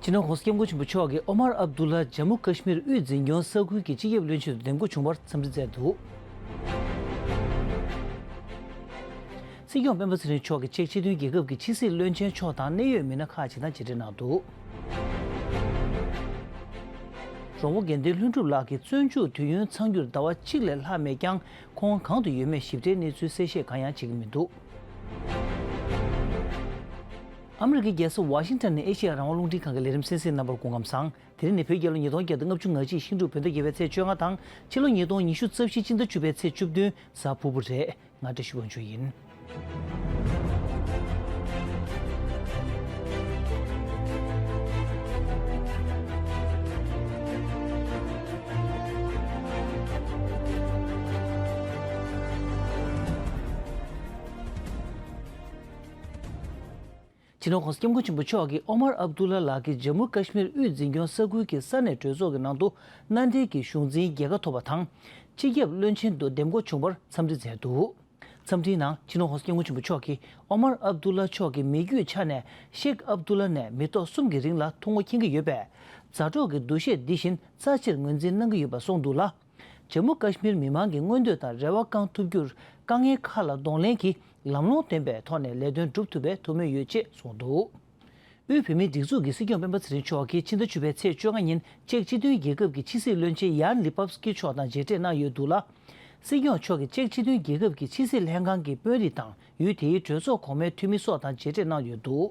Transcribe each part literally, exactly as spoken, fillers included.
སྤྱི་ནོར་༸གོང་ས་༸སྐྱབས་མགོན་ཆེན་པོ་མཆོག་གིས་ཨོ་མར་ཨབ་དུ་ལ་ཇམ་མུ་ཀ་ཤི་མིར་དབུས་འཛིན་སྐྱོང་ས་ཁུལ་གྱི་སྤྱི་ཁྱབ་བློན་ཆེན་དུ་འདེམས་བསྐོ་བྱུང་བར་འཚམས་འདྲི་མཛད་འདུག། སྲིད་སྐྱོང་སྤེན་པ་ཚེ་རིང་མཆོག་གིས་ཅེཀ་སྤྱི་མཐུན་རྒྱལ་ཁབ་ཀྱི་ཕྱི་སྲིད་བློན་ཆེན་མཆོག་དང་གནད་ཡོད་མི་སྣ་ཁག་ཅིག་དང་མཇལ་འཕྲད་གནང་འདུག། རོང་བོ་དགེ་ལྡན་ལྷུན་གྲུབ་ལགས་ཀྱིས་བཙོན་འཇུག་དུས་ཡུན་ཚང་རྒྱུར་ཟླ་བ་གཅིག་ལས་ལྷག་མེད་ཀྱང་ཁོང་གང་དུ་ཡོད་མེད་ཞིབ་ཕྲའི་གནས་ཚུལ་གསལ་བཤད་གང་ཡང་བྱེད་ཀྱི་མི་འདུག། ཨ་མི་རི་ཀའི་རྒྱལ་ས་ཝ་ཤིང་ཊོན་ནས་ཨེ་ཤེ་ཡ་རང་དབང་རླུང་འཕྲིན་ཁང་གི་ལས་རིམ་གསན་གཟིགས་རྣམ་པར་སྐུ་ཁམས་བཟང་། དེ་རིང་ནི་བོད་རྒྱལ་ལོ་ཉིས་སྟོང་བརྒྱ་དང་ལྔ་བཅུ་ང་གཅིག་ཤིང་འབྲུག་བོད་ཟླ་བརྒྱད་པའི་ཚེས་བཅོ་ལྔ་དང་ཕྱི་ལོ་ཉིས་སྟོང་ཉི་ཤུ་རྩ་བཞི་སྤྱི་ཟླ་བཅུ་པའི་ཚེས་བཅུ་བདུན་གཟའ་ཕུར་བུ་རེད། ང་བཀྲ་ཤིས་དབང་ཕྱུག་ཡིན། སྤྱི་ནོར་༸གོང་ས་༸སྐྱབས་མགོན་ཆེན་པོ་མཆོག་གིས་ཨོ་མར་ཨབ་དུ་ལ་ལགས་ཀྱིས་ཇམ་མུ་ཀ་ཤི་མིར་དབུས་འཛིན་སྐྱོང་ས་ཁུལ་གྱི་ས་གནས་གྲོས་ཚོགས་ཀྱི་ནང་དུ་མནའ་འབྲེལ་གྱི་གཞུང་འཛིན་རྒྱལ་ཁ་ཐོབ་པ་དང་། སྤྱི་ཁྱབ་བློན་ཆེན་དུ་འདེམས་བསྐོ་བྱུང་བར་འཚམས་འདྲི་མཛད་འདུག། འཚམས་འདྲིའི་ནང་སྤྱི་ནོར་༸གོང་ས་༸སྐྱབས་མགོན་ཆེན་པོ་མཆོག་གིས་ཨོ་མར་ཨབ་དུ་ལ་མཆོག་གི་མི་རྒྱུད་ཆ་ནས་ཤེག་ཨབ་དུ་ལ་ནས་མི་ཐོག་གསུམ་གྱི་རིང་ལ་ཐུགས་ངོ་མཁྱེན་གྱི་ཡོད་པས། མཛའ་གྲོགས་ཀྱི་འདུ་ཤེས་འདི་བཞིན་རྩ་ཆེར་ངོས་འཛིན་གནང་གི་ཡོད་པ་གསུངས་འདུག་ལ། ཇམ་མུ་ཀ་ཤི་མིར་མི་མང་གི་མངོན་འདོད་དང་རེ་བ་བསྐང་ཐུབ་རྒྱུར་དཀའ་ངལ་ཁག་ལ་གདོང་ལེན་གྱིས་ལམ་ལྷོང་ལྡན་པའི་ཐོག་ནས་ལས་དོན་སྒྲུབ་ཐུབ་པའི་ཐུགས་སྨོན་ཡོད་ཅེས་གསུངས་འདུག། དབུས་བོད་མིའི་སྒྲིག་འཛུགས་ཀྱི་སྲིད་སྐྱོང་སྤེན་པ་ཚེ་རིང་མཆོག་གིས་ཕྱི་ཟླ་བཅུ་པའི་ཚེས་བཅོ་ལྔ་ཉིན་ཅེཀ་སྤྱི་མཐུན་རྒྱལ་ཁབ་ཀྱི་ཕྱི་སྲིད་བློན་ཆེན་ཡཱན་ལི་པབ་སྐི་མཆོག་དང་མཇལ་འཕྲད་གནང་ཡོད་འདུག་ལ། སྲིད་སྐྱོང་མཆོག་གིས་ཅེཀ་སྤྱི་མཐུན་རྒྱལ་ཁབ་ཀྱི་ཕྱི་སྲིད་ལྷན་ཁང་གི་དཔོན་རིགས་དང་ཡུལ་དེའི་གྲོས་ཚོགས་གོང་མའི་འཐུས་མི་སོགས་དང་མཇལ་འཕྲད་གནང་ཡོད་འདུག།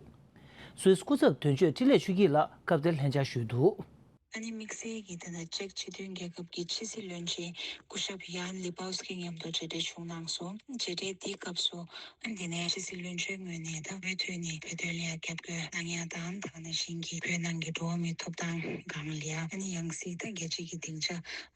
སུད་སི་སྐུ་ཚབ་དོན་གཅོད་འཕྲིན་ལས་ཆོས་སྐྱིད་ལགས་སྐབས་དེར་ལྷན་བཅར་ཞུས་འདུག། ཨ་ནི་དམིགས་བསལ་གྱིས་ད་ལྟ་ཅེཀ་སྤྱི་མཐུན་རྒྱལ་ཁབ་ཀྱི་ཕྱི་སྲིད་བློན་ཆེན་སྐུ་ཞབས་ཡཱན་ལི་པའོ་སྐི་མཉམ་དུ་མཇལ་འཕྲད་བྱུང་གནང་སོང་། མཇལ་འཕྲད་དེའི་སྐབས་སུ་འདི་ནས་ཕྱི་སྲིད་བློན་ཆེན་ངོས་ནས་ད་མུ་མཐུད་ནས་བོད་དོན་ལ་རྒྱབ་སྐྱོར་གནང་ཡ་དང་། ད་ག་ནང་བཞིན་གྱི་བོད་ནང་གི་འགྲོ་བ་མིའི་ཐོབ་ཐང་སྒང་ལ་ཡ། ཨ་ནི་ཡང་སྲིད་ད་རྒྱལ་སྤྱི་གི་སྡིངས་ཆ་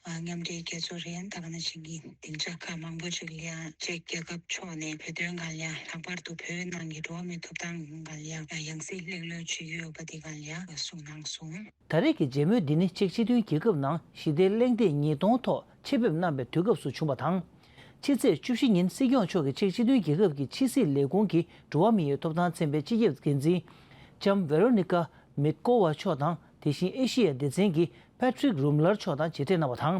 མཉམ་འབྲེལ་རྒྱལ་ཚོགས་རེད། ད་ག་ནང་བཞིན་གྱི་སྡིངས་ཆ་ཁག་མང་པོ་ཅིག་ལ་ཡ་ཅེཀ་རྒྱལ་ཁབ་ཕྱོགས་ནས་བོད་དོན་སྒང་ལ་ཡ། ལྷག་པར་དུ་བོད་ནང་གི་འགྲོ་བ་མིའི་ཐོབ་ཐང་སྒང་ལ་ཡ་ཡང་སྲིད་གླེང་སློང་བྱེད་ཀྱི་ཡོད་པ་དེ་སྒང་ལ་ཡ་གསུངས་གནང་སོང་། ད་རེས་ཀྱི་མཇལ་མོལ་འདི་ནི་ཅེཀ་སྤྱི་མཐུན་རྒྱལ་ཁབ་ནང་ཞི་བདེ་གླེང་སྟེགས་ཉིས་སྟོང་ཐོག་ཆེད་ཕེབས་གནང་པའི་དུས་སྐབས་སུ་བྱུང་བ་དང་། ཕྱི་ཚེས་བཅུ་བཞི་ཉིན་སྲིད་སྐྱོང་མཆོག་གིས་ཅེཀ་སྤྱི་མཐུན་རྒྱལ་ཁབ་ཀྱི་ཕྱི་སྲིད་ལས་ཁུངས་ཀྱི་འགྲོ་བ་མིའི་ཐོབ་ཐང་ཚན་པའི་སྤྱི་ཁྱབ་འགན་འཛིན་ལྕམ་ཝེ་རོ་ནི་ཀ་མིད་ཀོ་ཝ་མཆོག་དང་། དེ་བཞིན་ཨེ་ཤི་ཡའི་སྡེ་ཚན་གྱི་པེ་ཏྲིག་རུམ་ལར་མཆོག་དང་མཇལ་འཕྲད་གནང་བ་དང་།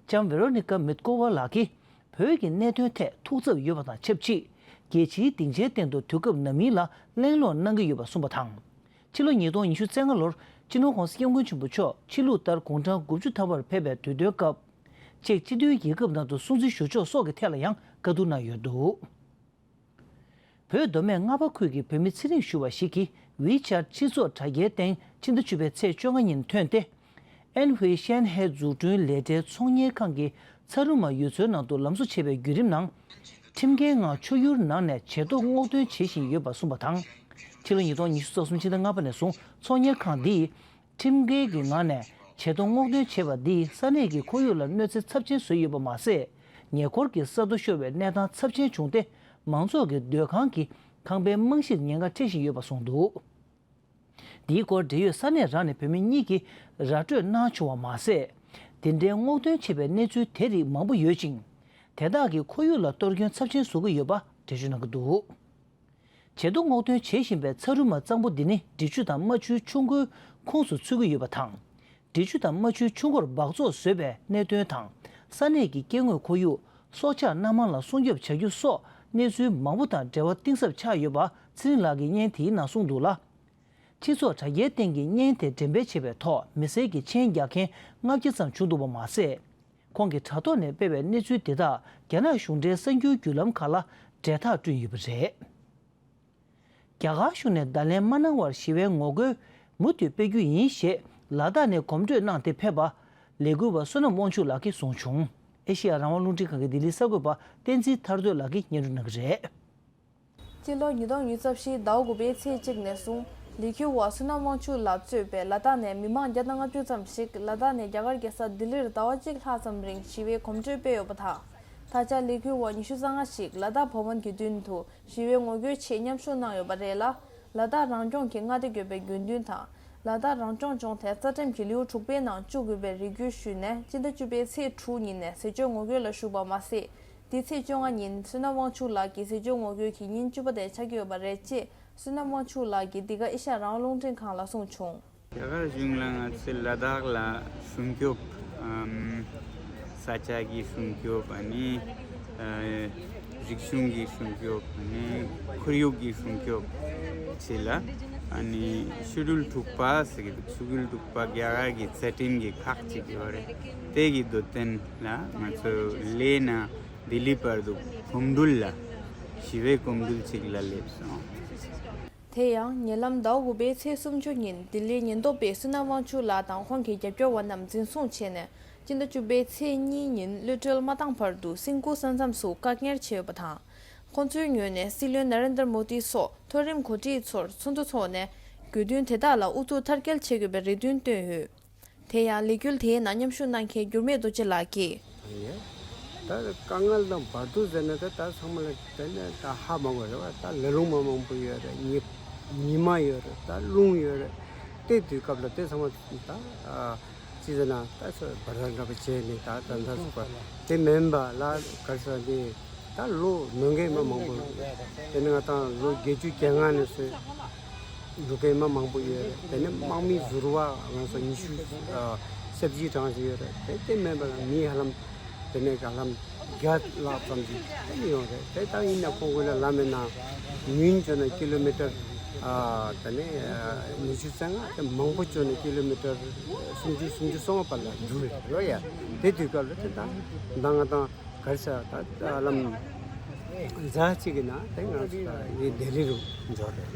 ལྕམ་ཝེ་རོ་ནི་ཀ་མིད་ཀོ་ཝ་ལགས་ཀྱིས་བོད་ཀྱི་གནད་དོན་ཐད་ཐུགས་འཚབ་ཡོད་པ་དང་ཆབས་ཅིག་རྒྱལ་སྤྱིའི་སྡིངས་ཆའི་སྟེང་དུ་དུས་སྐབས་ནམ་ཡིན་ལ་གླེང་སློང་གནང་གི་ཡོད་པ་གསུངས་པ་དང་། ཕྱི་ལོ་ཉིས་སྟོང་ཉི་ཤུ་རྩ་ལྔ་ལོར་སྤྱི་ནོར་༸གོང་ས་༸སྐྱབས་མགོན་ཆེན་པོ་མཆོག་ཕྱི་ལུགས་ལྟར་དགུང་གྲངས་དགུ་བཅུ་ཐམ་པར་ཕེབས་པའི་དུས་སྟོན་སྐབས། ཅེཀ་སྤྱི་མཐུན་རྒྱལ་ཁབ་ནང་དུ་སྲུང་བརྩི་ཞུ་ཕྱོགས་སོགས་ཀྱི་ཐད་ལ་ཡང་བཀའ་བསྡུར་གནང་ཡོད་འདུག། བོད་མདོ་སྨད་རྔ་པ་ཁུལ་གྱི་བོད་མི་ཚེ་རིང་ཞུ་བ་ཞིག་གིས་ཝི་ཆེ་ཊི་སྤྱི་ཚོགས་དྲ་རྒྱའི་སྟེང་ཕྱི་ཟླ་བཅུ་པའི་ཚེས་བཅོ་ལྔ་ཉིན་ཐོན་ཏེ། ཨན་ཧུའེ་ཤན་ཧེ་འཛུགས་སྐྲུན་ལས་གྲྭའི་ཚོང་གཉེར་ཁང་གི་ཚ་རུ་མ་ཡུལ་ཚོའི་ནང་དུ་ལམ་བཟོ་བྱས་པའི་བརྒྱུད་རིམ་ནང་། ཁྲིམས་འགལ་ངང་ཆུ་ཡུར་ནང་ནས་བྱེ་ཏོག་སྔོག་འདོན་བྱེད་བཞིན་ཡོད་པ་གསུངས་པ་དང་། ཕྱི་ལོ་ཉིས་སྟོང་ཉི་ཤུ་རྩ་གསུམ་ཕྱི་ཟླ་ལྔ་པ་ནས་བཟུང་ཚོང་གཉེར་ཁང་འདིས་ཁྲིམས་འགལ་གྱི་ངང་ནས་བྱེ་ཏོག་སྔོག་འདོན་བྱས་པ་འདིས་ས་གནས་ཀྱི་ཁོར་ཡུག་ལ་གནོད་འཚེ་ཚབས་ཆེན་བཟོས་ཡོད་པ་མ་ཟད། ཉེ་འཁོར་གྱི་ས་རྡོ་ཤོར་བའི་གནས་སྟངས་ཚབས་ཆེན་བྱུང་སྟེ། མང་ཚོགས་ཀྱི་སྡོད་ཁང་གི་ཁང་པའི་རྨང་གཞིར་ཉེན་ཁ་འཕྲད་བཞིན་ཡོད་པ་གསུངས་འདུག། འདིའི་སྐོར་འབྲེལ་ཡོད་ས་གནས་རང་ནས་བོད་མི་གཉིས་ཀྱིས་ར་སྤྲོད་གནང་བྱུང་བ་མ་ཟད། དེ་འདྲའི་སྔོག་འདོན་བྱས་པའི་གནས་ཚུལ་དེ་རིགས་མང་པོ་ཡོད་ཅིང་། དེ་དག་གིས་ཁོར་ཡུག་ལ་གཏོར་སྐྱོན་ཚབས་ཆེན་བཟོ་གི་ཡོད་པ་འགྲེལ་བརྗོད་གནང་གི་འདུག། བྱེ་ཏོག་སྔོག་འདོན་བྱེད་བཞིན་པའི་ཚ་རུ་མ་གཙང་པོ་འདི་ནི་འབྲི་ཆུ་དང་རྨ་ཆུའི་ཆུ་མགོའི་ཁོངས་སུ་ཚུད་ཀྱི་ཡོད་པ་དང་། འབྲི་ཆུ་དང་རྨ་ཆུའི་ཆུ་མགོར་སྦགས་བཙོག་བཟོས་པའི་གནད་དོན་དང་། ས་གནས་ཀྱི་སྐྱེ་དངོས་ཁོར་ཡུག་སྲོག་ཆགས་སྣ་མང་ལ་སྲུང་སྐྱོབ་བྱ་རྒྱུ་སོགས་གནས་ཚུལ་མང་པོ་དང་འབྲེལ་བ་གཏིང་ཟབ་ཆགས་ཡོད་པ་ཚེ་རིང་ལགས་ཀྱིས་བརྙན་དེའི་ནང་གསུངས་འདུག་ལ། སྤྱི་ཚོགས་དྲ་རྒྱའི་སྟེང་གི་བརྙན་དེ་འགྲེམས་སྤེལ་བྱས་པའི་ཐོག་མི་སེར་གྱི་མཆན་རྒྱག་མཁན་ལྔ་བརྒྱ་ཙམ་བྱུང་འདུག་པ་མ་ཟད། ཁོང་གིས་དྲ་ཐོག་ནས་སྤེལ་བའི་གནས་ཚུལ་དེ་དག་རྒྱ་ནག་གཞུང་འབྲེལ་གསར་འགྱུར་བརྒྱུད་ལམ་ཁག་ལ་འབྲེལ་ཐག་བསྐྲུན་ཡོད་པ་རེད། རྒྱ་གར་གཞུང་ནས་བརྡ་ལན་མ་གནང་བར་ཞི་བའི་ངོ་རྒོལ་མུ་མཐུད་སྤེལ་རྒྱུ་ཡིན་ཞེས་ལ་དྭགས་ནས་གོམ་བགྲོད་གནང་སྟེ་ཕེབས་པ་ལས་འགུལ་བ་བསོད་ནམས་དབང་ཕྱུག་ལགས་ཀྱིས་གསུངས་བྱུང་། ཨེ་ཤེ་ཡ་རང་དབང་རླུང་འཕྲིན་ཁང་གི་ལྡི་ལིའི་གསར་འགོད་པ་བསྟན་འཛིན་ཐར་འདོད་ལགས་ཀྱིས་སྙན་སྒྲོན་གནང་གི་རེད། སྤྱི་ལོ་ཉིས་སྟོང་ཉི་ཤུ་རྩ་བཞི་ཟླ་བ་དགུ་པའི་ཚེས་གཅིག་ནས་བཟུང་ལི་ཁུ་བ་བསོད་ནམས་དབང་ཕྱུག་ལགས་གཙོས་པའི་ལ་དྭགས་ནས་མི་མང་བརྒྱ་དང་ལྔ་བཅུ་ཙམ་ཞིག་ལ་དྭགས་ནས་རྒྱ་གར་རྒྱལ་ས་ལྡི་ལིར་ཟླ་བ་གཅིག་ལྷག་ཙམ་རིང་ཞི་བའི་གོམ་བགྲོད་སྤེལ་ཡོད་པ་དང་། ད་ཆ་ལི་ཁུ་བ་ཉི་ཤུ་རྩ་ལྔ་ཞིག་ལ་དྭགས་བྷ་ཝན་གྱི་མདུན་དུ་ཞི་བའི་ངོ་རྒོལ་ཆེད་མཉམ་ཞུགས་གནང་ཡོད་པ་རེད་ལ། ལ་དྭགས་རང་སྐྱོང་གི་མངའ་སྡེ་དགོན་པའི་དགེ་འདུན་དང་། ལ་དྭགས་རང་སྐྱོང་ལྗོངས་དེ་རྩ་ཁྲིམས་ཀྱི་ལེའུ་དྲུག་པའི་ནང་བཅུག་དགོས་པའི་རེ་སྐུལ་ཞུས་ནས་སྤྱི་ཟླ་བཅུ་པའི་ཚེས་དྲུག་ཉིན་ནས་ཟས་སྤྱོད་ངོ་རྒོལ་ལ་ཞུགས་པ་མ་ཟད། འདི་ཚེས་བཅོ་ལྔ་ཉིན་བསོད་ནམས་དབང་ཕྱུག་ལགས་ཀྱི་ཟས་སྤྱོད་ངོ་རྒོལ་གྱི་ཉིན་བཅུ་པ་དེ་ཆགས་ཀྱི་ཡོད་པ་རེད་ཅེས་བསོད་ནམས་དབང་ཕྱུག་ལགས་ཀྱིས་འདི་ག་ཨེ་ཤ་ཡ་རང་དབང་རླུང་འཕྲིན་ཁང་ལ་གསུངས་བྱུང་། རྒྱ་གར་གཞུང་ལ་ང་ཚོའི་ལ་དྭགས་ལ་སྲུང་སྐྱོབ། ཨམ། ས་ཆ་གི་སྲུང་སྐྱོབ། ཨ་ནི་ཨ་རིག་གཞུང་གི་སྲུང་སྐྱོབ། ཨ་ནི་ཁོར་ཡུག་གི་སྲུང་སྐྱོབ་ཆེད་ལ། ཨ་ནི་ཤེ་ཌུལ་དྲུག་པ་ཟེར་གི་འདུག་ཤེ་ཌུལ་དྲུག་པ་རྒྱ་གར་གྱི་རྩ་ཁྲིམས་ཀྱི་ཁག་ཅིག་ཡོད་རེད། དེ་གི་དོན་ཚན་ལ་ང་ཚོ་ལས་ན་ལྡི་ལི་བར་དུ་གོམ་བགྲོད་ལ། ཞི་བའི་གོམ་བགྲོད་ཅིག་ལ་སླེབས་སོང་། དེ་ཡང་ཉེ་ལམ་ཟླ་དགུ་པའི་ཚེས་སུམ་ཅུ་ཉིན་ལྡི་ལིའི་ཉེན་རྟོག་པས་བསོད་ནམས་དབང་ཕྱུག་ལགས་དང་ཁོང་གི་རྒྱབ་སྐྱོར་བ་རྣམས་འཛིན་བཟུང་བྱས་ནས། སྤྱི་ཟླ་བཅུ་པའི་ཚེས་གཉིས་ཉིན་གློད་གྲོལ་མ་བཏང་བར་དུ་སིང་ཀུ་ས་མཚམས་སུ་བཀག་ཉར་བྱས་ཡོད་པ་དང་། ཁོང་ཚོའི་ངོས་ནས་སྲིད་བློན་ན་རེན་དར་མོ་དི་སོགས་མཐོ་རིམ་འགོ་ཁྲིད་ཚོར་ཚོགས་འདུ་འཚོགས་ནས། དགོས་འདུན་དེ་དག་ལ་ཨུ་ཚུགས་མཐར་སྐྱེལ་བྱེད་དགོས་པའི་རེ་འདུན་བཏོན་ཡོད། དེ་ཡང་ལས་འགུལ་དེའི་ནང་མཉམ་ཞུགས་གནང་མཁན་འགྱུར་མེད་རྡོ་རྗེ་ལགས་ཀྱིས། ད་དཀའ་ངལ་དང་བར་དུ་ཟེར་ན་ད་ད་ཚང་མ་ལ་དེ་ནས་ད་ཧ་མ་གོ་རེད་བ། ད་ལ་ལུང་མ་མང་པོ་ཡོད་རེད། ཉི་ཉི་མ་ཡོད་རེད། ད་རླུང་ཡོད་རེད། དེ་དུས་སྐབས་ལ་དེ་ཚང་མ་ད་ཅི་ཟེར་ན་ད་སོ་བར་ར་འདྲ་པོ་བྱས་ནས་ད་ད་ད་ཚོགས་པ་དེ་མིན་པ་ལ་ག་རེ་ཟེར་དེ། ད་ལོ་ནོར་མཁན་མ་མང་པོ་ཡོད། དེ་ནས་ང་དང་ལོ་བརྒྱད་ཅུ་གྱ་ལྔ་ནས་བཟུང་འགྲོ་མཁན་མ་མང་པོ་ཡོད་རེད། དེ་ནས་དམག་མི་ཟུར་པ་ང་ཚོ་ཉི་ཤུ་ཨ་རྩ་བཞི་གྲངས་ཤིག་ཡོད་རེད། དེ་དེ་མིན་པ་ལ་མི་ཧ་ལམ་དེ་ནས་ཧ་ལམ་བརྒྱ་ལྷག་ཙམ་ཞིག་དེ་ནས་ཡོང་རེད། དེ་ད་ཡིན་ན་ཁོང་ཁོ་ལ་ལམ་མེད་ན་ཉུང་བྱུང་ན་ཀི་ལོ་མི་ཊར་ཨ་དེ་ནས་ཨ་ཉི་ཤུ་རྩ་ལྔ། དེ་མང་པོ་བྱུང་ན་ཀི་ལོ་མི་ཊར་སུམ་ཅུ་སུམ་ཅུ་སོ་ལྔ་བར་ལ་འགྲོ་རེད་ལོ་ཡ། དེ་དུས་སྐབས་ལ་དེ་ད་ད་ང་དང་ག་རེ་ཟེར་ད་ལམ་རྫ་གཅིག་གི་ནང་དེ་ང་ཚོ་ཡི་ལྡི་ལི་རུ་འབྱོར་རེད།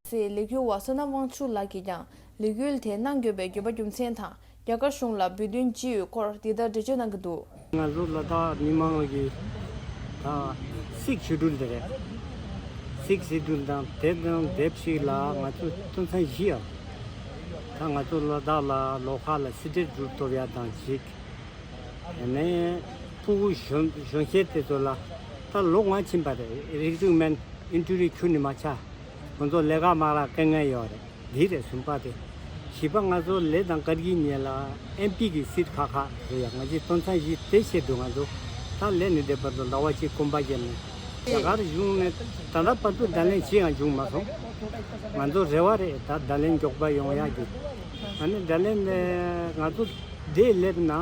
སྲིད་ལས་འགུལ་བ་བསོད་ནམས་དབང་ཕྱུག་ལགས་ཀྱིས་ཀྱང་ལས་འགུལ་དེ་གནང་དགོས་པའི་དགོས་པ་རྒྱུ་མཚན་དང་རྒྱ་གར་གཞུང་ལ་འབོད་འདུན་ཅི་ཡོད་སྐོར་འདི་ལྟར་འགྲེལ་བརྗོད་གནང་གི་འདུག་ང་ཚོ་ལ་དྭགས་མི་མང་གི་ད་སིག་ཤེ་ཌུལ་དེ་རེད། སིག་ཤེ་ཌུལ་དང་དེ་དང་དེབ་ཞིག་ལ་ང་ཚོ་དོན་ཚན་བཞི་ཡ། ད་ང་ཚོ་ལ་དྭགས་ལ་ལོགས་ཁ་ལ་སི་ཊེཊ་ལྷུཌ་ཐོབ་ཡ་དང་གཅིག་ཨ་ནི་ཕྲུ་གུ་གཞོན་གཞོན་སྐྱེས་དེ་ཚོ་ལ་ད་ལོ་ལྔ་ཕྱིན་པ་རེད། རིགས་དྲུག་སྨན་ཨིན་ཊུ་རི་ཁྱོན་ནས་མ་ཆགས། ཁོང་ཚོ་ལས་ཀ་མ་རག་དཀའ་ངལ་ཡོད་རེད། འདི་རེད་གསུམ་པ་དེ། བཞི་པ་ང་ཚོ་ལས་དང་སྐར་གྱི་ཉེ་ལ་ཨེམ་པི་གི་སིཊ་ཁག་ཁག་རེད་ཡ། ང་ཚོས་དོན་ཚན་བཞི་དེ་ཆེད་དུ་ང་ཚོ་ད་ལས་ནས་བསྡད་བར་དུ་ཟླ་བ་གཅིག་གོམ་པ་བརྒྱབ་ནས་རྒྱ་གར་གཞུང་ནས་ད་ལྟ་བར་དུ་བརྡ་ལན་ཅི་ཡང་བྱུང་མ་སོང་། ང་ཚོ་རེ་བ་རེད་ད་བརྡ་ལན་མགྱོགས་པ་ཡོང་ཡག་གི། ཨ་ནི་བརྡ་ལན་ནས་ང་ཚོ་འདིར་སླེབས་ན།